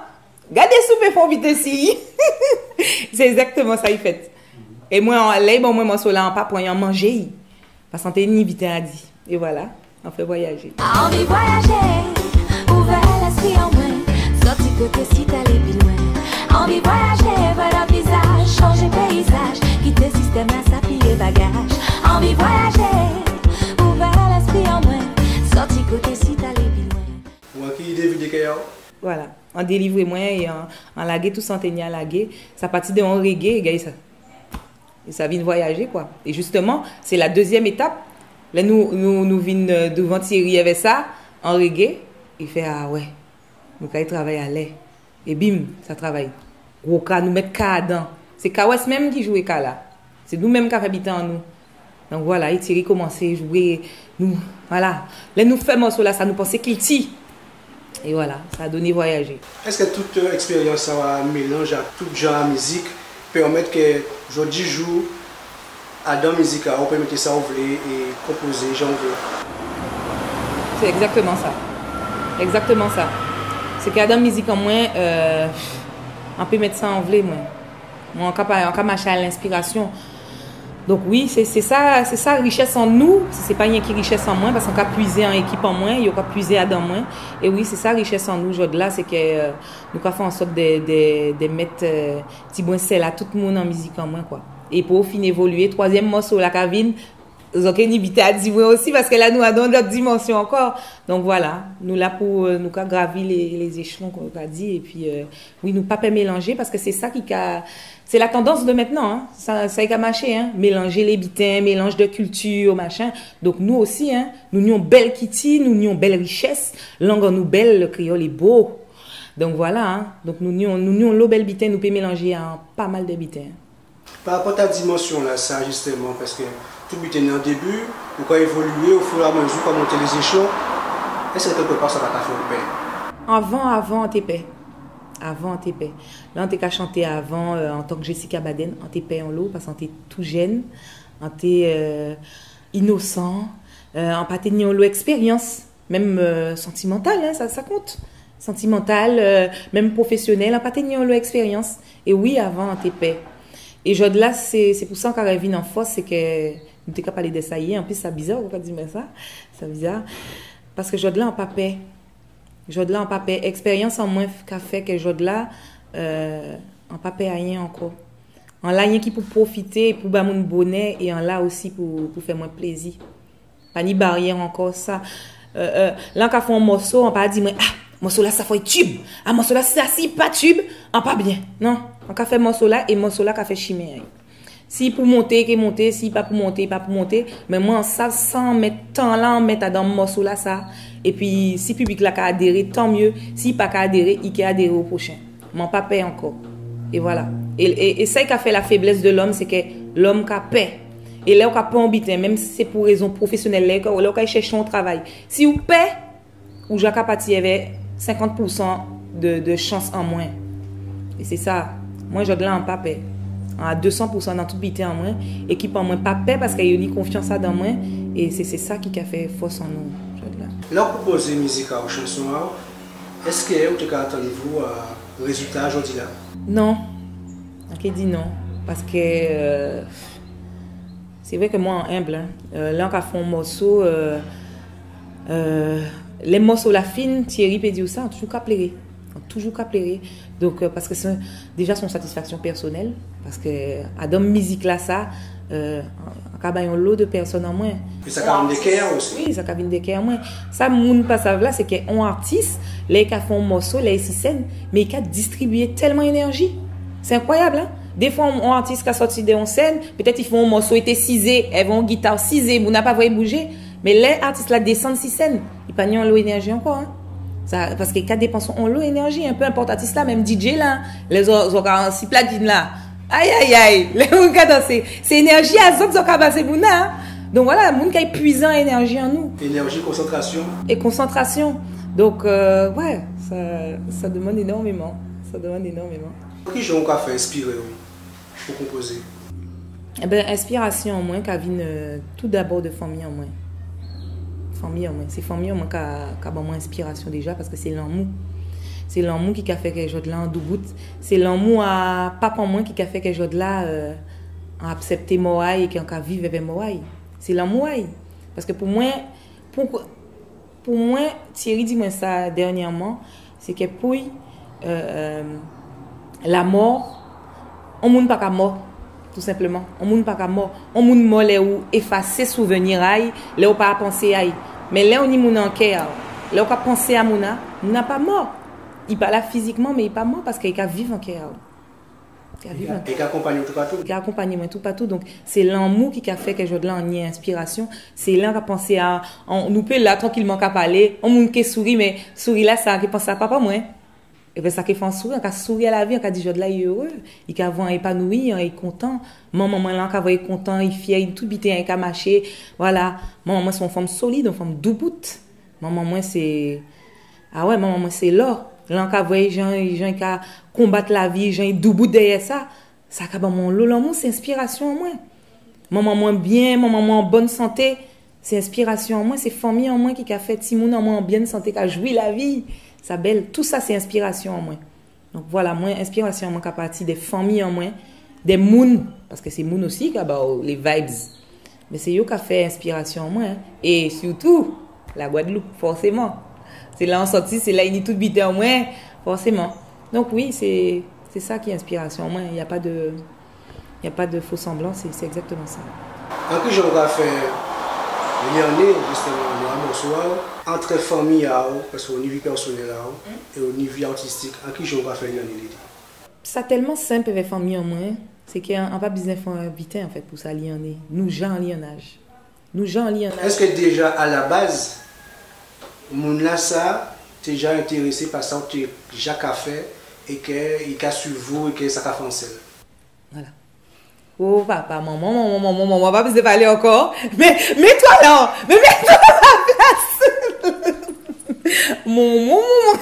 gadé si ou pé fè on biten si. Sé ègzaktèman sa i fèt. É mwen, lè i ban mwen mòso-la, an pa pran'y, an manjé'y. Paskè an té ni biten a di. É vwala, an fè vwayajé. Anvi vwayajé, ouvè lèspri an mwen, sòti koté sit, alé pi lwen. Anvi vwayajé, vwè lòt vizaj, chanjé péyizaj, kité sistèm-la, sa piyé bagaj. Anvi vwayajé, ouvè lèspri an mwen, sòti koté sit, alé pi lwen. Ou wè ki idé vidé kè a'w? Vwala. An délivré mwen é an, an lagé tou sa an té ni a lagé. Sa pati dè on reggae, gadé sa. É sa vin vwayajé, kwa. É jistèman, sé la dézyèm étap. Lè nou, nou, nou vin, euh, douvan Thierry avè sa, an reggae, i fè, a wè, nou kay travay alè. É bim, sa travay. Gwo ka, nou mèt ka adan. Sé Kawès menm ki jwé ka-la. Sé nou menm ka fè biten an nou. Donk vwala, é Thierry komansé jwé, nou, vwala. Lè nou fè mòso-lasa, nou pansé kilti. É vwala, sa donnen vwayajé. Èskè tout, euh, èkspéryans-la, mélanj a tout jan a mizik, pèmèt kè jòdijou, adan mizik-la, ou pé mèt sa ou vlé é konpozé jan ou vlé? Sé ègzaktèman sa. Ègzaktèman sa. Sé kè adan mizik an mwen, euh, an pé mèt sa an vlé, mwen. Mwen, an ka pa, an ka maché a lenspirasyon. Donk wi, sé, sé sa, sé sa richès an nou, sé, sé pa yenki richès an mwen, paskè an ka pwizé an ékip an mwen, yo ka pwizé adan mwen. É wi, sé sa richès an nou jòdla, sé kè, euh, nou ka fè an sòt dè, dè, dè mèt, euh, tibwen sèl a tout moun an mizik an mwen, kwa. É pou fin évolyé, twazyèm mòso-la ka vin, zòt ké ni biten a di mwen osi, paskè la nou adan on lòt dimansyon ankò. Donk vwala, nou la pou, euh, nou ka gravi lé, lé zéchlon, kon yo ka di, épi, euh, wi, nou pa pè mélanjé, paskè sé sa ki ka, sé la tandans dè mentnan, en. Sa, sa i ka maché, en. Mélanjé lé biten, mélanj dè kilti, machin. Donk nou osi, en, nou ni on bèl kilti, nou ni on bèl richès, lang an nou bèl, lè kréyòl é bo. Donk vwala, en. Donk nou ni on, nou ni onlo bèl biten, nou pé mélanjé a pa mal dè biten. Pa rapò a dimansyon-lasa, jistèman, paskè tout biten ni on débi, ou ka évolyé ofiramézi ou ka monté lé zéchlon. Èskè kèlkèpa sa pa ka fè'w pè? Avan, avan, an té pè. Avan, an té pè. Lè an té ka chanté avan, euh, antank Jessica Baden, an té pè onlo, paskè an té tou jèn, an té, euh, inosan, euh, an pa té ni onlo èkspéryans. Menm, euh, santimantal, en, sa, sa kont. Santimantal, euh, menm pwofésyonèl, an pa té ni onlo èkspéryans. É wi, avan, an té pè. É jòdla, sé, sé pou sa an ka rèvin an fòs, sé kè nou té ka palé dè sa yè. Anplis, sa biza, ou ka di mwen sa. Sa biza. Paskè jòdla, an pa pè. Jòdla, an pa pè. Èkspéryans an mwen ka fè kè jòdla, euh, an pa pè ayen ankò. An la yenki pou pwofité, pou ba moun bonè, é an la osi pou, pou fè mwen plézi. Pa ni baryè ankò sa. Euh, euh, lè an ka fè on mòso, an pa di mwen, a, mòso-lasa fò i tib. A, mòso-lasa, si i pa tib, an pa byen. Non, an ka fè mòso-la, é mòso-la ka fè chimen a'y. Si i pou monté, i ké monté, si i pa pou monté, i pa pou monté. Mé mwen, sa, sa an mèt tan-la, an mèt adan mòso-lasa. Épi, si piblik-la ka adéré, tan myé. Si i pa ka adéré, i ké adéré o pwochen. Mwen pa pè ankò. É vwala. É, é, é sa ki ka fè la féblès dè lòm, sé kè lòm ka pè. É lè ou ka pè on biten, menm si sé pou rézon pwofésyonèl, lè ou ka, lè ou ka chèché on travay. Si ou pè, ou ja ka pati avè senkant pou san dè, dè chans an mwen. É sé sa, mwen, jòdla, an pa pè. An a dé san pou san dan tout biten an mwen. Ékip an mwen pa pè paskè yo ni konfyans adan mwen. É sé, sé sa ki ka fè fòs an nou, jòdla. Lè ou konpozé mizik a'w, chanson a'w, èskè ou té ka atann vou a rézilta jòdila? Non. An ké di non. Paskè, euh, sé vré kè mwen, an enb, en. Euh, lè an ka fè on mòso, euh, euh, lè mòso-la fin, Thierry pé di'w sa, an toujou ka pléré. An toujou ka pléré. Donk, euh, paske sé, déja, sé on satisfaksyon pèsonèl, paske adan mizik-lasa, euh, an ka ba on lo dè pèsonn an mwen. É sa ka vin dè kè-a osi. Wi, sa ka vin dè kè an mwen. Sa moun pa sav la, sé kè on atis, lè i ka fè on mòso, lè i si sèn, mé i ka distribiyé tèlman énèji. Sé enkwayab, en. Défwa, on, on atis ka sòti dè on sèn, pétèt i fè on mòso, i té sizé, èvè on gita sizé, moun-la pa vwè i boujé. Mé lè atis-la désann si sèn, i pa ni onlo énèji ankò, en. Sa, paske i ka dépansé onlo énèji, en, pé enpòt atis-la, menm D J-la, lè zò, zò ka si platine-la. Ay, ay, ay, lè moun ka dansé, sé énèji a zòt zò ka ba sé moun-la, en. Donk vwala, moun ka épuizé énèji an nou. Énèji, konsantrasyon. É konsantrasyon. Donk, euh, wè, sa, sa demann énòmeman. Sa demann énòmeman. Kijan ou ka fè enspiré'w pou konpozé? Ében, enspirasyon an mwen ka vin, euh, tou dabò dè fanmi an mwen. Fanmi an mwen. Sé fanmi an mwen ka, ka ban mwen enspirasyon déja, paske sé lanmou. Sé lanmou ki ka fè kè jòdla an doubout. Sé lanmou a papa an mwen ki ka fè kè jòdla, euh, an aksèpté mò a'y é kè an ka viv èvè mò a'y. Sé lanmou a'y. Paske pou mwen, pou, Pou mwen, Thierry di mwen sa dènyèman, sé kè pou'y, euh, euh, lanmò, on moun pa ka mò, tou senpleman. On moun pa ka mò. On moun mò lè ou éfasé souvni a'y, lè ou pa pansé a'y. Mé lè ou ni moun an kè a'w, lè ou ka pansé a moun-la, moun-la pa mò. I pa la fizikman, mé i pa mò paske i ka viv an kè a'w. Ka viv an kè a'w. É ka akonpanyé'w toupatou. Ka akonpanyé mwen toupatou. Donk, sé lanmou ki ka fè kè jòdla an ni enspirasyon. Sé la an ka pansé a, an, nou pé la trankilman ka palé, on moun ké souri, mé souri-lasa ké pansé a papa mwen. Ében sa ké fè an souri, an ka souri a lavi, an ka di jòdla i éré, i ka vwè an épanoui, an i kontan. Manman mwen la, an ka vwè i kontan, i fyè, i tout biten, i ka maché. Vwala. Manman mwen sé on fanm solid, on fanm doubout. Manman mwen sé, a wè, manman mwen sé lò. Lè an ka vwè jan, jan i ka konbat lavi, jan i doubout dèyè sa, sa ka ban mwen onlo lanmou, sé enspirasyon an mwen. Manman mwen byen, manman mwen an bòn santé, sé enspirasyon an mwen, sé fanmi an mwen ki ka fè timoun an mwen an byen santé, ka jwi lavi. Sa bèl, tou sa sé enspirasyon an mwen. Donk vwala, mwen, enspirasyon an mwen ka pati dè fanmi an mwen, dè moun, paske sé moun osi ka ba'w lé vibes. Mé sé yo ka fè enspirasyon an mwen, en. É sitou, Lagwadloup, fòséman. Sé la an sòti, sé la i ni tout biten an mwen, fòséman. Donk wi, sé, sé sa ki enspirasyon an mwen. Y a pas de, y a pas de faux semblant, sé, sé egzaktèman sa. An kijan ou ka fè lyanné, jistèman, lè a mòso a'w, antrè fanmi a'w, paske ou ni vi pèsonèl a'w, é ou ni vi artistik, an kijan ou ka fè lyanné lé dé? Sa tèlman senp avè fanmi an mwen, sé kè an, an pa bizwen fè biten, anfèt, pou sa lyanné. Nou ja an lyannaj. Nou ja an lyannaj. Èskè déja, a la baz, moun-lasa té ja entérésé pa sa ou té ja ka fè é kè i ka suiv ou é kè sa ka fè an sèl? Vwala. O papa, manman, manman, manman, manman, pa bizwen palé ankò. Mé, mé twa la, mé, mé twa a ma plas. Manman, manman.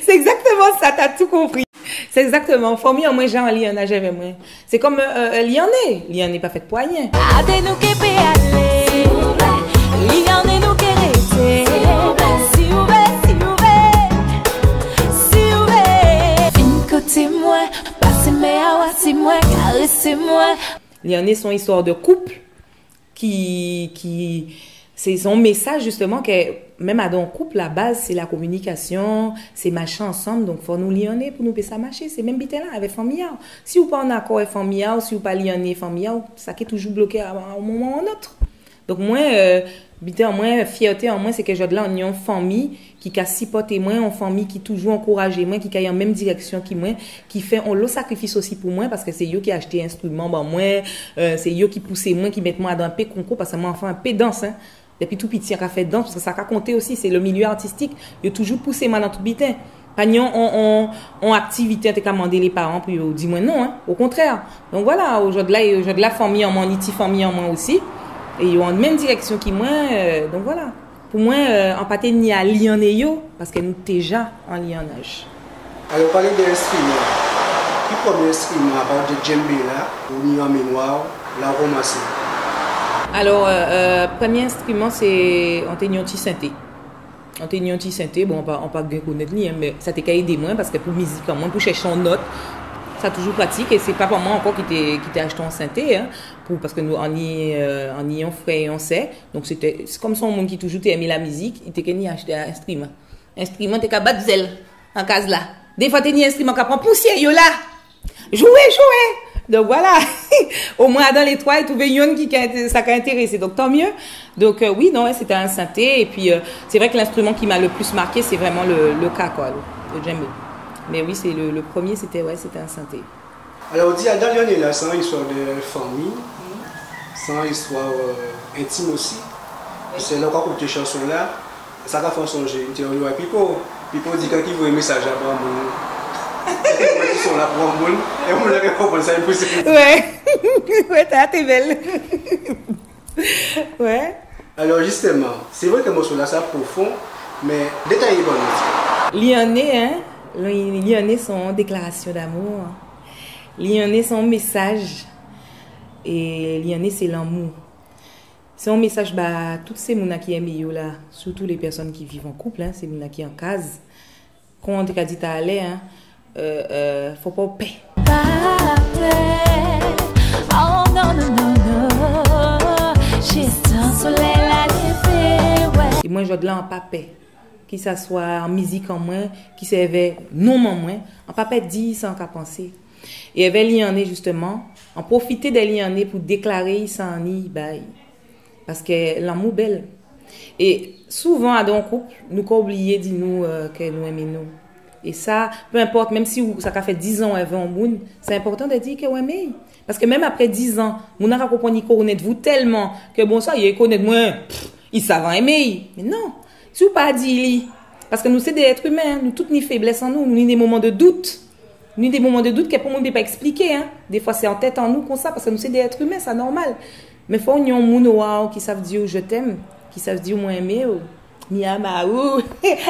Sé egzaktèman sa, t'as tout compris. Sé egzaktèman, fanmi an mwen ja an lyannaj avè mwen. Sé kòm, euh, euh, lyanné, lyanné pa fèt pou ayen. Adé nou ké pé alé, lyanné nou ké rété. Si'w vlé, si'w vlé, si'w vlé. Vin koté mwen, pasé men a'w asi mwen, karésé mwen. Lyanné sé on istwa dè koup ki, ki, sé, sé on mésaj, jistèman, kè menm adan on koup, la baz, sé la kominikasyon, sé maché ansanm, donk fò nou lyanné pou nou pé sa maché, sé menm biten-la, avè fanmi a'w. Si ou pa an akò avè fanmi a'w, si ou pa lyanné fanmi a'w, sa ké toujou bloké a, a on moman ou a on lòt. Donk mwen, euh, biten an mwen, fyèté an mwen, sé kè jòdla an ni on fanmi ki ka sipòté mwen, on fanmi ki toujou ankourajé mwen, ki ka an menm dirèksyon ki mwen, ki fè onlo sakrifis osi pou mwen, paske sé yo ki achté enstriman ban mwen, euh, sé yo ki pousé mwen, ki mèt mwen adan enpé konkou, paske mwen an fè enpé dans, en. Dépi tou piti, an ka fè dans, paske sa ka konté osi, sé le milieu artistique, yo toujou pousé mwen adan tout biten. Pa ni on, on, on, on aktivité an té ka mandé lé paran pou yo di mwen non, en. Okontrè. Donk vwala, ojòdla, ojòdla fanmi an mwen, ni ti fanmi an mwen osi. É yo an menm dirèksyon ki mwen, euh, donk vwala. Pou mwen, euh, an pa té ni a lyanné yo, paske nou té ja an lyannaj. Alò, palé dè enstriman. Ki prèmyé enstriman, apa dè djembé-la, ou ni an mémwa, la ou koumansé? Alò, euh, euh, prèmyé enstriman, sé, an té ni on ti senté. An té ni on ti senté, bon, an pa, an pa byen konnèt li, en, mé sa té ka édé mwen, paske pou mizik an mwen, pou chèché on nòt, sa toujou pratik, é sé papa mwen ankò ki té, ki té achté on senté, en, pou, paske nou, an ni, euh, an ni on frè é on sè, donk sé té, sé kòm sé on moun ki toujou té enmé lamizik, i té ké ni achté enstriman. Enstriman té ka bat zèl an kaz-la. Défwa té ni enstriman ka pran pousiè, yo la. Jwé, jwé. Donk vwala. Omwen adan lé twa, i trouvé yonn ki, ki sa ka entérésé. Donk tan myé. Donk, euh, wi, non, wè, sé té an senté. Épi, euh, sé vré ke lenstriman ki m'a le plis marké, sé vréman le, le ka, kwa, le, le djembé. Mé wi, sé le, le prèmyé, sé té, wè, sé té an senté. Alò, ou di, adan Liané-la, sé an istwa de fanmi, sé an istwa, euh, entim osi. Paske lè ou ka kouté chanson-la, sa ka fè'w sonjé, i té wè Pipo. Pipo di kan ki voyé mésaj-la pou an moun. Kan ki voyé ti son-la pou an moun, é moun-la ka konprann sa, i pousé. Wè. Wè, sa té bel. Wè. Alò, jistèman, sé vré ke mòso-lasa pwofon, mé détayé ban nou. Liané, en, li, Liané sé an déklarasyon d'amour. Liané sé an mésaj. É Liané sé lanmou. Sé an mésaj ba tout sé moun-la ki enmé yo la, sirtou lé pèsonn ki viv an koup, en, sé moun-la ki an kaz. Kon an té ka di talè, en, euh, euh, fò pa'w pè. Pa pè. Oh, non, non, non, non. Jis tan solèy-la lévé, wè. É mwen, jòdla, an pa pè. Kisaswa an mizik an mwen, kisaswa èvè nonm an mwen, an pa pè di sa an ka pansé. É èvè Liané, jistèman, an pwofité dè Liané pou déklaré sa an ni ba'y. Paske lanmou bel. É souvan, adan an koup, nou ka oubliyé di nou, euh, ke nou enmé nou. É sa, pé enpòt, menm si ou, sa ka fè dizan ou èvè an moun, sé enpòtan dè di ke ou enmé'y. Paske menm apré dizan, moun-la ka konprann i konnèt vou tèlman ke, bon, sa yé, i konnèt mwen, pff, i sav an enmé'y. Mé non, si ou pa di li, paske nou sé dé èt imen, nou tout ni féblès an nou, nou ni dé moman dè dout. Ni dé moman dè dout ke pon moun pé pa èspliké, en. Défwa sé an tet an nou konsa, paske nou sé dé èt imen, sa nòmal. Mé fò ou ni an moun owa'w ki sav di'w je t'aime, ki sav di'w mwen enmé'w, mi ama ou,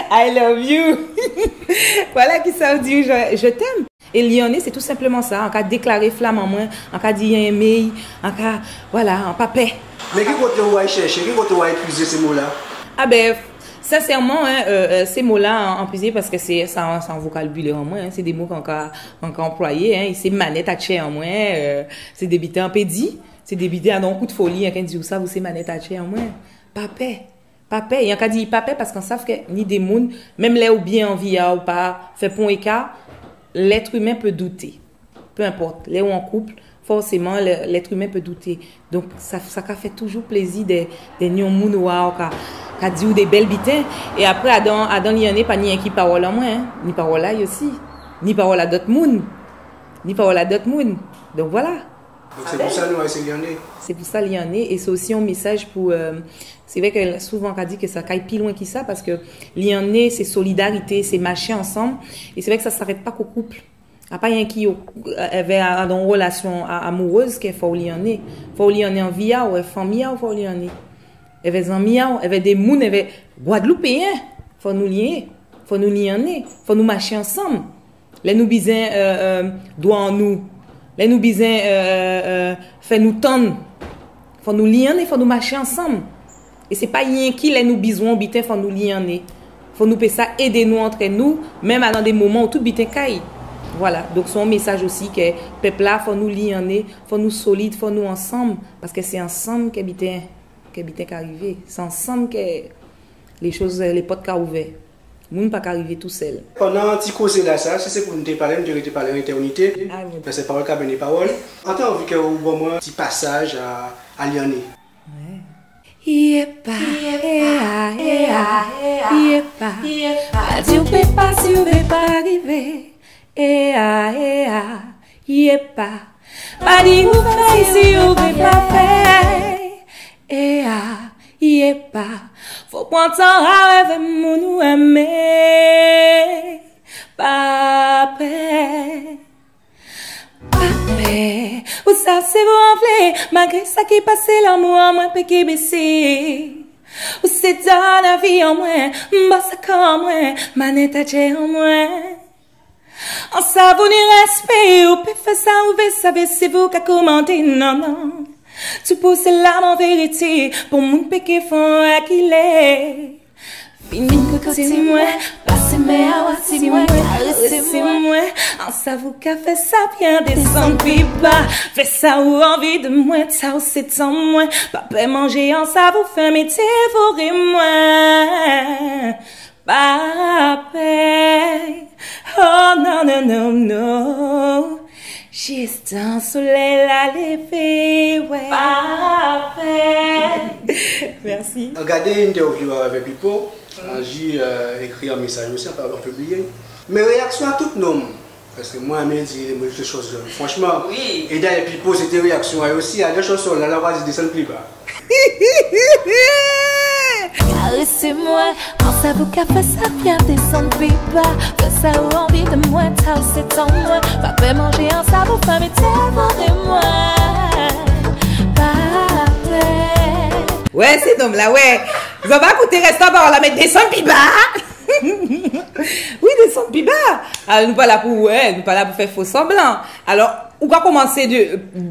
I love you. Vwala, ki sav di'w je, je t'aime. É Liané, sé tou senpleman sa. An ka déklaré flanm an mwen, an ka di an enmé'y, an ka, vwala, an pa pè. Mé ki koté ou ay chèché, ki koté ou ay pwizé sé mo-la? A ben, sensèman, en, euh, euh, sé mo-la an, an pwizé paske sé, sa, sa an vokabilè an mwen, en, sé dé mo k'an ka, k'an ka anplwayé, en, sé manèt a tjè an mwen, euh, sé dé biten an pé di, sé dé biten an kout foli, en, k'an di'w sa, ou sé manèt a tjè an mwen. Pa pè, pa pè, é an ka di pa pè paske an sav ke ni dé moun, menm lè ou byen anvi a'w, pa fè pon éka, l'être humain peut douter. Pé enpòt, lè ou an koup, fòséman, lè, l'être humain peut douter. Donk, sa, sa ka fè toujou plézi dè, dè ni an moun owa'w ka, ka di'w dé bel biten. É apré, adan, adan Liané, pa ni enki pawol an mwen, en. Ni pawol a'y osi. Ni pawol a dot moun. Ni pawol a dot moun. Donk, vwala. Donk, sé pou sa nou, sé Liané. Sé pou sa Liané. É sé osi an mésaj pou, euh, sé vré ke souvan, an ka di ke sa kay pi lwen ki sa, paske Liané, sé solidarité, sé maché ansanm. É sé vré ke sa s'arrête pas qu'au couple. A pa enki yo, èvè, adan an rèlasyon a-, amourèz ke fò'w liannen. Fò'w liannen an vi a'w, èvè fanmi a'w, fò'w liannen. Èvè zanmi a'w, èvè dé moun, èvè Gwadloupéyen. Fò nou liannen, fò nou liannen, fò nou maché ansanm. Lè nou bizwen, euh, euh, dwa an nou, lè nou bizwen, euh, euh, euh, fè nou tann, fò nou liannen, fò nou maché ansanm. É sé pa enki lè nou bizwen on biten fò nou liannen. Fò nou pé sa édé nou antrè nou, menm adan dé moman ou tout biten kay. Vwala. Donk sé on mésaj osi ke pèp-la, fò nou liannen, fò nou solid, fò nou ansanm, paske sé ansanm ke biten, ke biten ka rivé. Sé ansanm ke lé choz, lé pòt ka ouvè. Moun pa ka rivé tousel. Pandan ti kozé-lasa, si sé pou nou té palé, nou té rété palé an étènité. Ah, mon Dieu. Paske pawol ka mennen pawol. An té anvi ke ou ban mwen ti pasaj a, a Liannen. Wè. Yépa, yépa, yépa, yépa. Pa di ou pé pa, si ou pé pa rivé. Éya, éya, yépa. Pa di ou fè, si ou pé pa fè. Éya, yépa. Fò pran tan a'w èvè moun ou enmé. Pa pè. Pa pè, ou sa sé vou anflé, malgré sa ki pasé, lanmou an mwen pé ké bésé. Ou sé dan lavi an mwen, bò sa kò an mwen, manèt a tjè an mwen. An sa vou ni respé, ou pé fè sa ou vé, sa vé sé vou ka koumandé, non, non. Tou pou sèl-la an vérité, pou moun pé ké fè an rèkilé. Vini koté mwen, pasé men a'w asi mwen, karésé mwen. An sa vou ka fè sa byen, désann pi ba. Fè sa ou anvi dè mwen, sa ou sé tan mwen. Pa pè manjé, an sa vou fè, mé dévoré mwen. Pa pè, oh non, non, non, non. Jis tan solèy-la lévé, wè. Pa pè. Mèsi. Gadé entèvyou avè Pipo, an ji, euh, ékri an mésaj osi, an pa, an pibliyé. Mé réyaksyon a tout nonm. Paskè mwen, mé di, mwen, dé choz, euh, franchman. Wi. É dayè, Pipo, sé té réyaksyon a-y osi, a dé choz, la, la, ou ka di désann pli ba. Karésé mwen, an sav ou ka fè sa byen, désann pli ba. Fè sa ou anvi dè mwen, ta ou sé tan mwen. Pa pè manjé an sav ou fen, mé dévoré mwen. Pa pè. Wè, sé nonm-la, wè. Zò pa kouté rèstan pawòl-la, mé désann pli ba. Wi, désann pi ba. Ah, nou pa la pou, wè, nou pa la pou fè fo sanblan. Alò, ou ka koumansé de,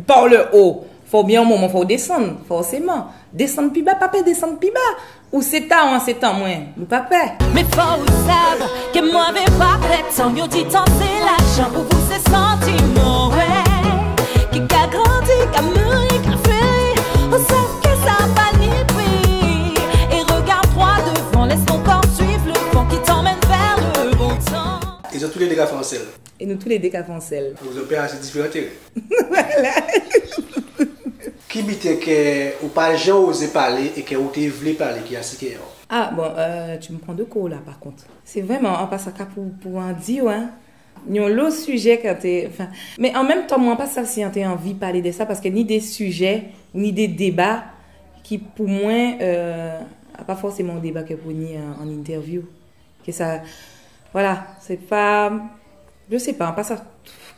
par le haut. Fò byen on moman, fò ou désann, fòséman. Désann pi ba, pa pè désann pi ba. Ou sé ta-w, sé tan mwen, nou pa pè. Mé fò ou sav kè mwen mèm pa pè tan, yo di tan sé lajan, pou vou sé santiman, wè. Ki ka grandi, ka mûri, ka fléri. Ou sav kè sa pa ni pri. Et regarde droit devant, laisse ton corps suivre le vent qui t'emmène vers le bon temps. É zòt tou lé dé ka fè on sèl. É nou tou lé dé ka fè on sèl. Donk zòt pé asé diféran térè. Voilà. Ki biten kè ou pa jen ozé palé é kè ou té vlé palé ki asi kè-w? Ah, bon, euh, tu me prends de court là, par contre. Sé vréman, an pa sav ka pou, pou an di, wè. Ni on lo sijé kè an té, anfen, mé an menm tan, mwen, an pa sav si an té anvi palé dè sa, paskè ni dé sijé, ni dé déba ki, pou mwen, euh, a pa fòséman on déba kè pou ni an, an entèvyou. Kè sa, vwala, sé pa, je sais pas, an pa sav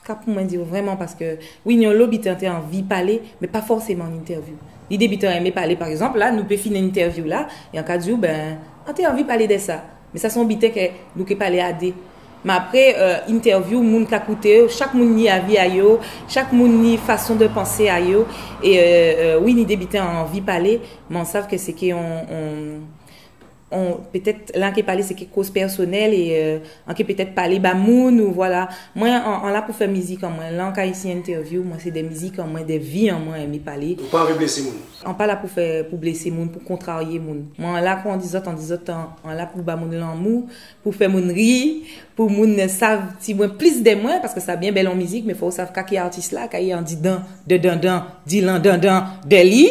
ka pou mwen di-w vréman, paskè, wi, ni on lo biten an té anvi palé, mé pa fòséman an entèvyou. Ni dé biten an enmé palé, pa ègzanp, la, nou pé fini entèvyou-la, é an ka di-w, ben, an té anvi palé dè sa. Mé sa sé on biten kè nou ké palé a dé. Mé apré, euh, entèvyou, moun ka kouté, chak moun ni avi a yo, chak moun ni fason dè pansé a yo. É, euh, euh, wi, ni dé biten an anvi palé, mé an sav kè sé kè on, on, on, pétèt, la an ké palé, sé kè koz pèsonèl, é, euh, an ké pétèt palé ba moun, ou vwala. Mwen, an, an la pou fè mizik an mwen, la an ka isi entèvyou, mwen sé dè mizik an mwen, dè vi an mwen, enmé palé. Ou pa anvi blésé moun? An pa la pou fè, pou blésé moun, pou kontraryé moun. Mwen, an la pou an di zòt, an di zòt, an, an la pou ba moun lanmou, pou fè moun ri, pou moun sav ti bwen plis dè mwen, paskè sa byen bèl an mizik, mé fò ou sav ka ki artis-la, ka i andidan, dè dandan, di lan dandan, dè li.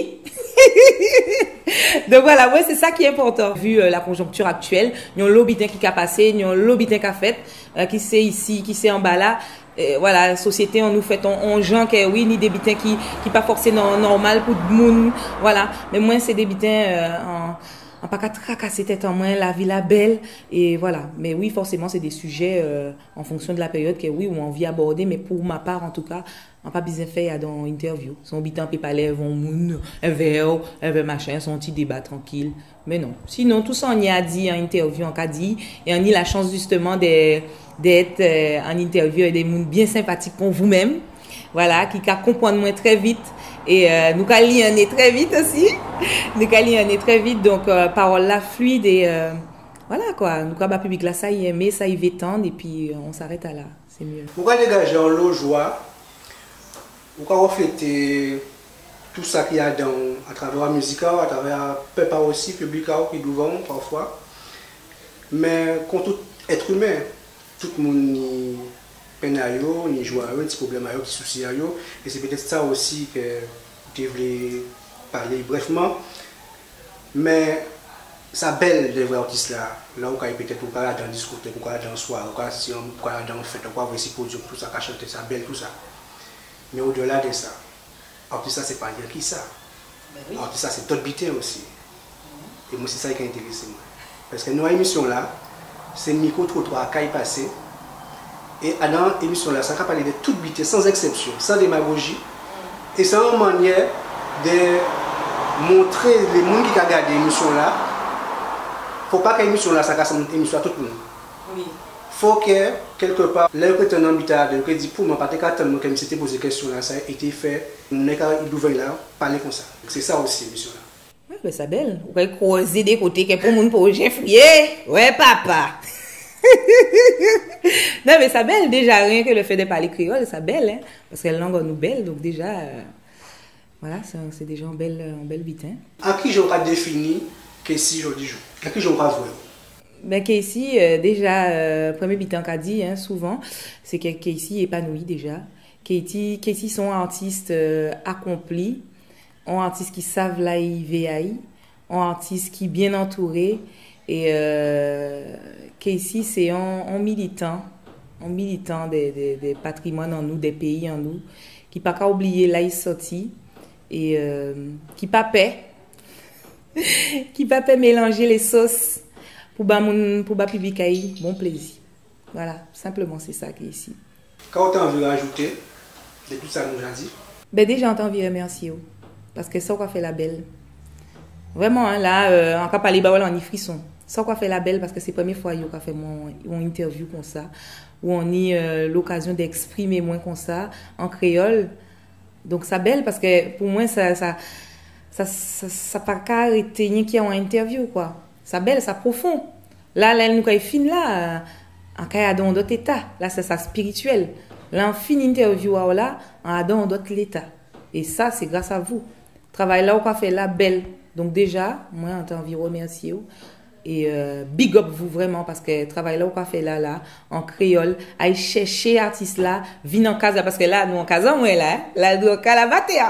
Donk vwala, mwen, sé sa ki enpòtan. Vu, euh, la conjoncture actuelle, ni on lo biten ki ka pasé, ni on lo biten ka fèt, euh, ki sé isi, ki sé anba la. Euh, vwala, sosyété an nou fèt on, on jan kè, wi, ni dé biten ki, ki pa fòséman nòmal pou moun, vwala. Mé mwen, sé dé biten, euh, an, an pa ka trakasé tèt an mwen, lavi-la bèl, é vwala. Mé wi, fòséman, sé dé sijé, euh, an fonksyon dè la péryòd kè, wi, ou anvi abòdé, mé pou ma pa, antouka, an pa bizwen fè-y adan on entèvyou. Sé on biten an pé palé avè on moun, avè-w, avè machin, sé on ti déba trankil. Mé non. Sinon, tou sa an ni a di an entèvyou, an ka di, é an ni la chans, jistèman, dè, dè èt, euh, an entèvyou avè dé moun byen senpatik kon vou menm, vwala, ki ka konprann mwen trè vit. É, euh, nou ka liannen trè vit osi. Nou ka liannen trè vit, donk, euh, pawòl-la fluid é, euh, vwala, kwa. Nou ka ba piblik-la sa i enmé, sa i vé tann, épi, euh, on s'arrête à là. Sé myé. Ou ka dégajé on lo jwa, ou ka rèflété tou sa ki adan-w, atravè mizik a-w, atravè pèp a-w osi, piblik a-w ki douvan-w pafwa. Mé kon tout èt imen, tout moun ni penn a yo, ni jwa a yo, ni ti pwoblèm a yo, ti sousi a yo. É sé pétèt sa osi kè ou té vlé palé brèfman. Mé sa bèl dè vwè artis-la, la ou ka, pétèt ou ka adan diskotèk, ou ka adan swaré, ou ka si, ou ka adan fèt, ou ka vwè si podyòm, tou sa, ka chanté, sa bèl tou sa. Mé odèla dè sa, artis-la sé pa yenki sa. Ben wi. Artis-la sé dòt biten osi. É mwen sé sa ki ka entérésé mwen. Paskè nou, a émisyon-la, sé mikwo-twotwa a kay pasé. É adan émisyon-la, sa ka palé dè tout biten, san èksèpsyon, san démagoji, é sé on mannyè dè montré lé moun ki ka gadé émisyon-la, fò pa kè émisyon-la, sa ka sanm émisyon a tout moun. Wi. Fò kè, kèlkèpa, lè yo ké tann on biten adan, yo ké di, pou mwen, pa té ka tann mwen kè misyé té pozé kèsyon-lasa, é té fè nèg a i douvan-y la palé konsa. Sé sa osi émisyon-la. Wè, ben sa bèl. Ou kay kwozé dé koté kè pou moun po jen friyé. Wè, papa. Non, mé sa bèl déja, rien que le fait de parler créole, sa bèl, en. Paskè lang an nou bèl, donk déja, euh, vwala, sé, sé déja on bèl, on bèl biten. An ki jan ou ka défini Kessy jòdijou? An ki jan ou ka vwè-w? Ben, Keyssy, euh, déjà, euh, prèmié biten an ka di, en, souvan, sé ke Keyssy épanoui déjà. Keyssy, Keyssy sé on artis, euh, akonpli, on artis ki sav la i vé ay, on artis ki bien antouré, é, euh, Keyssy sé on, on militan, on militan dè, dè, dè patrimwàn an nou, dè péyi an nou, ki pa ka oubliyé la i sòti, é, euh, ki pa pè, ki pa pè mélanjé lé sos pou ba moun, pou ba piblik a'y bon plézi. Vwala, senpleman sé sa Keyssy. Ka ou té anvi rajouté dè tout sa nou ja di ? Ben, déja, an té anvi rèmèsyé'w, paskè sa ou ka fè la bèl. Vrèman, en, la, euh, an ka palé ba'w la, an ni frison. Sa ou ka fè la bèl, paskè sé prèmié fwa yo ka fè mwen on entèvyou konsa, ou an ni, euh, lokazyon dè èksprimé mwen konsa, an kréyòl. Donk sa bèl, paskè pou mwen sa, sa, sa, sa, sa pa ka rété yenki on entèvyou, kwa. Sa bèl, sa pwofon. La, la nou kay fin la, an kay adan on dòt éta. La sé sa spirityèl. La an fin entèvyou a'w la, an adan on dòt léta. É sa sé gras a vou. Travay la ou ka fè la bèl. Donk déja, mwen an té anvi rèmèsyé'w. É, euh, big up vou vrèman, paskè travay la ou ka fè la, la, an kréyòl, ay chèché artis-la, vin an kaz la, paskè la nou an kaz an mwen la, en. La nou an kaz la batè.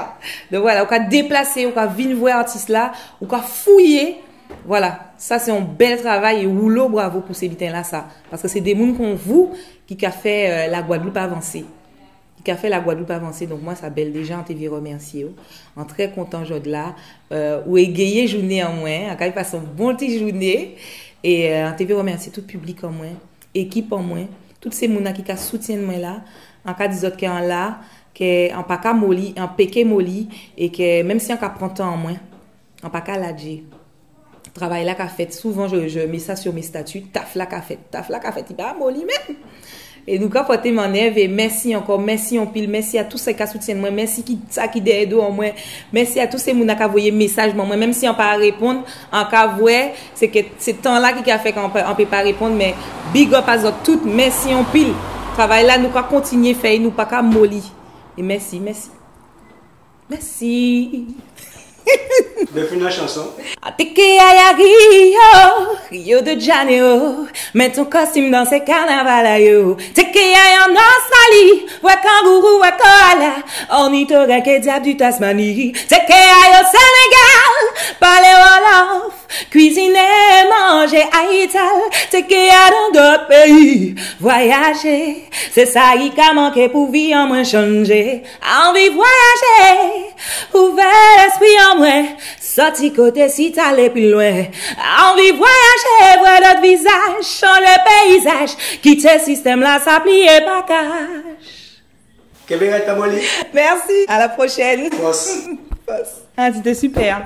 Donk vwala, ou ka déplasé, ou ka vin vwè artis-la, ou ka fouyé. Vwala, sa sé on bèl travay, é woulo bravo pou sé biten-lasa. Paskè sé dé moun kon vou ki ka fè, euh, la Gwadloup avansé. Ki ka fè la Gwadloup avansé. Donk mwen sa bèl, déja an té anvi rèmèsyé'w. An trè kontan jòdla, euh, ou égéyé jouné an mwen, an kay pasé on bon ti jouné. É, euh, an té anvi rèmèsyé tout piblik an mwen, ékip an mwen, tout sé moun-la ki ka soutyenn mwen la. An ka di zòt ke an la, ke an pa ka moli, an pé ké moli, é ke menm si an ka pran tan an mwen, an pa ka ladjé. Travay la ka fèt. Souvent, je, je mets ça sur mes statuts. Taf la ka fèt. Taf la ka fèt. I pa moli menm. É nou ka pòté mannèv. É mèsi ankò. Mèsi anpil. Mèsi a tout sa ki ka soutyenn mwen. Mèsi ki, sa ki dèyè do an mwen. Mèsi a tout sé moun-la ka voyé mésaj ban mwen. Menm si an pa réponn, an ka vwè. Sé ke sé tan-la ki ka fè ke an pé, an pé pa réponn. Mé big up a zòt tout. Mèsi anpil. Travay la, nou ka kontinyé fè'y. Nou pa ka moli. É mèsi, mèsi. Mèsi. Bèl fin a chanson. Te ke ay a Rio, Rio de Janeiro, mèt on kostim, dansé kannaval a yo. Te ke ay an Ostrali, wè kangourou, wè koala, ornithorynque é dyab di Tasmani. Te ke ay o Sénégal, palé wolof, kwiziné, manjé ital. Te ke ay adan dòt péyi, vwayajé. Sé sa ki ka manké pou vi an mwen chanjé. Anvi vwayajé, ouvè lèspri an mwen, sòti koté sit, alé pli lwen. Anvi vwayajé, vwè dòt vizaj, chanjé péyizaj, kité sistèm-lasa, pliyé pakaj. Kenbé rèd, pa moli. Merci, à la prochaine. Fòs. Fòs. Ah, c'était super.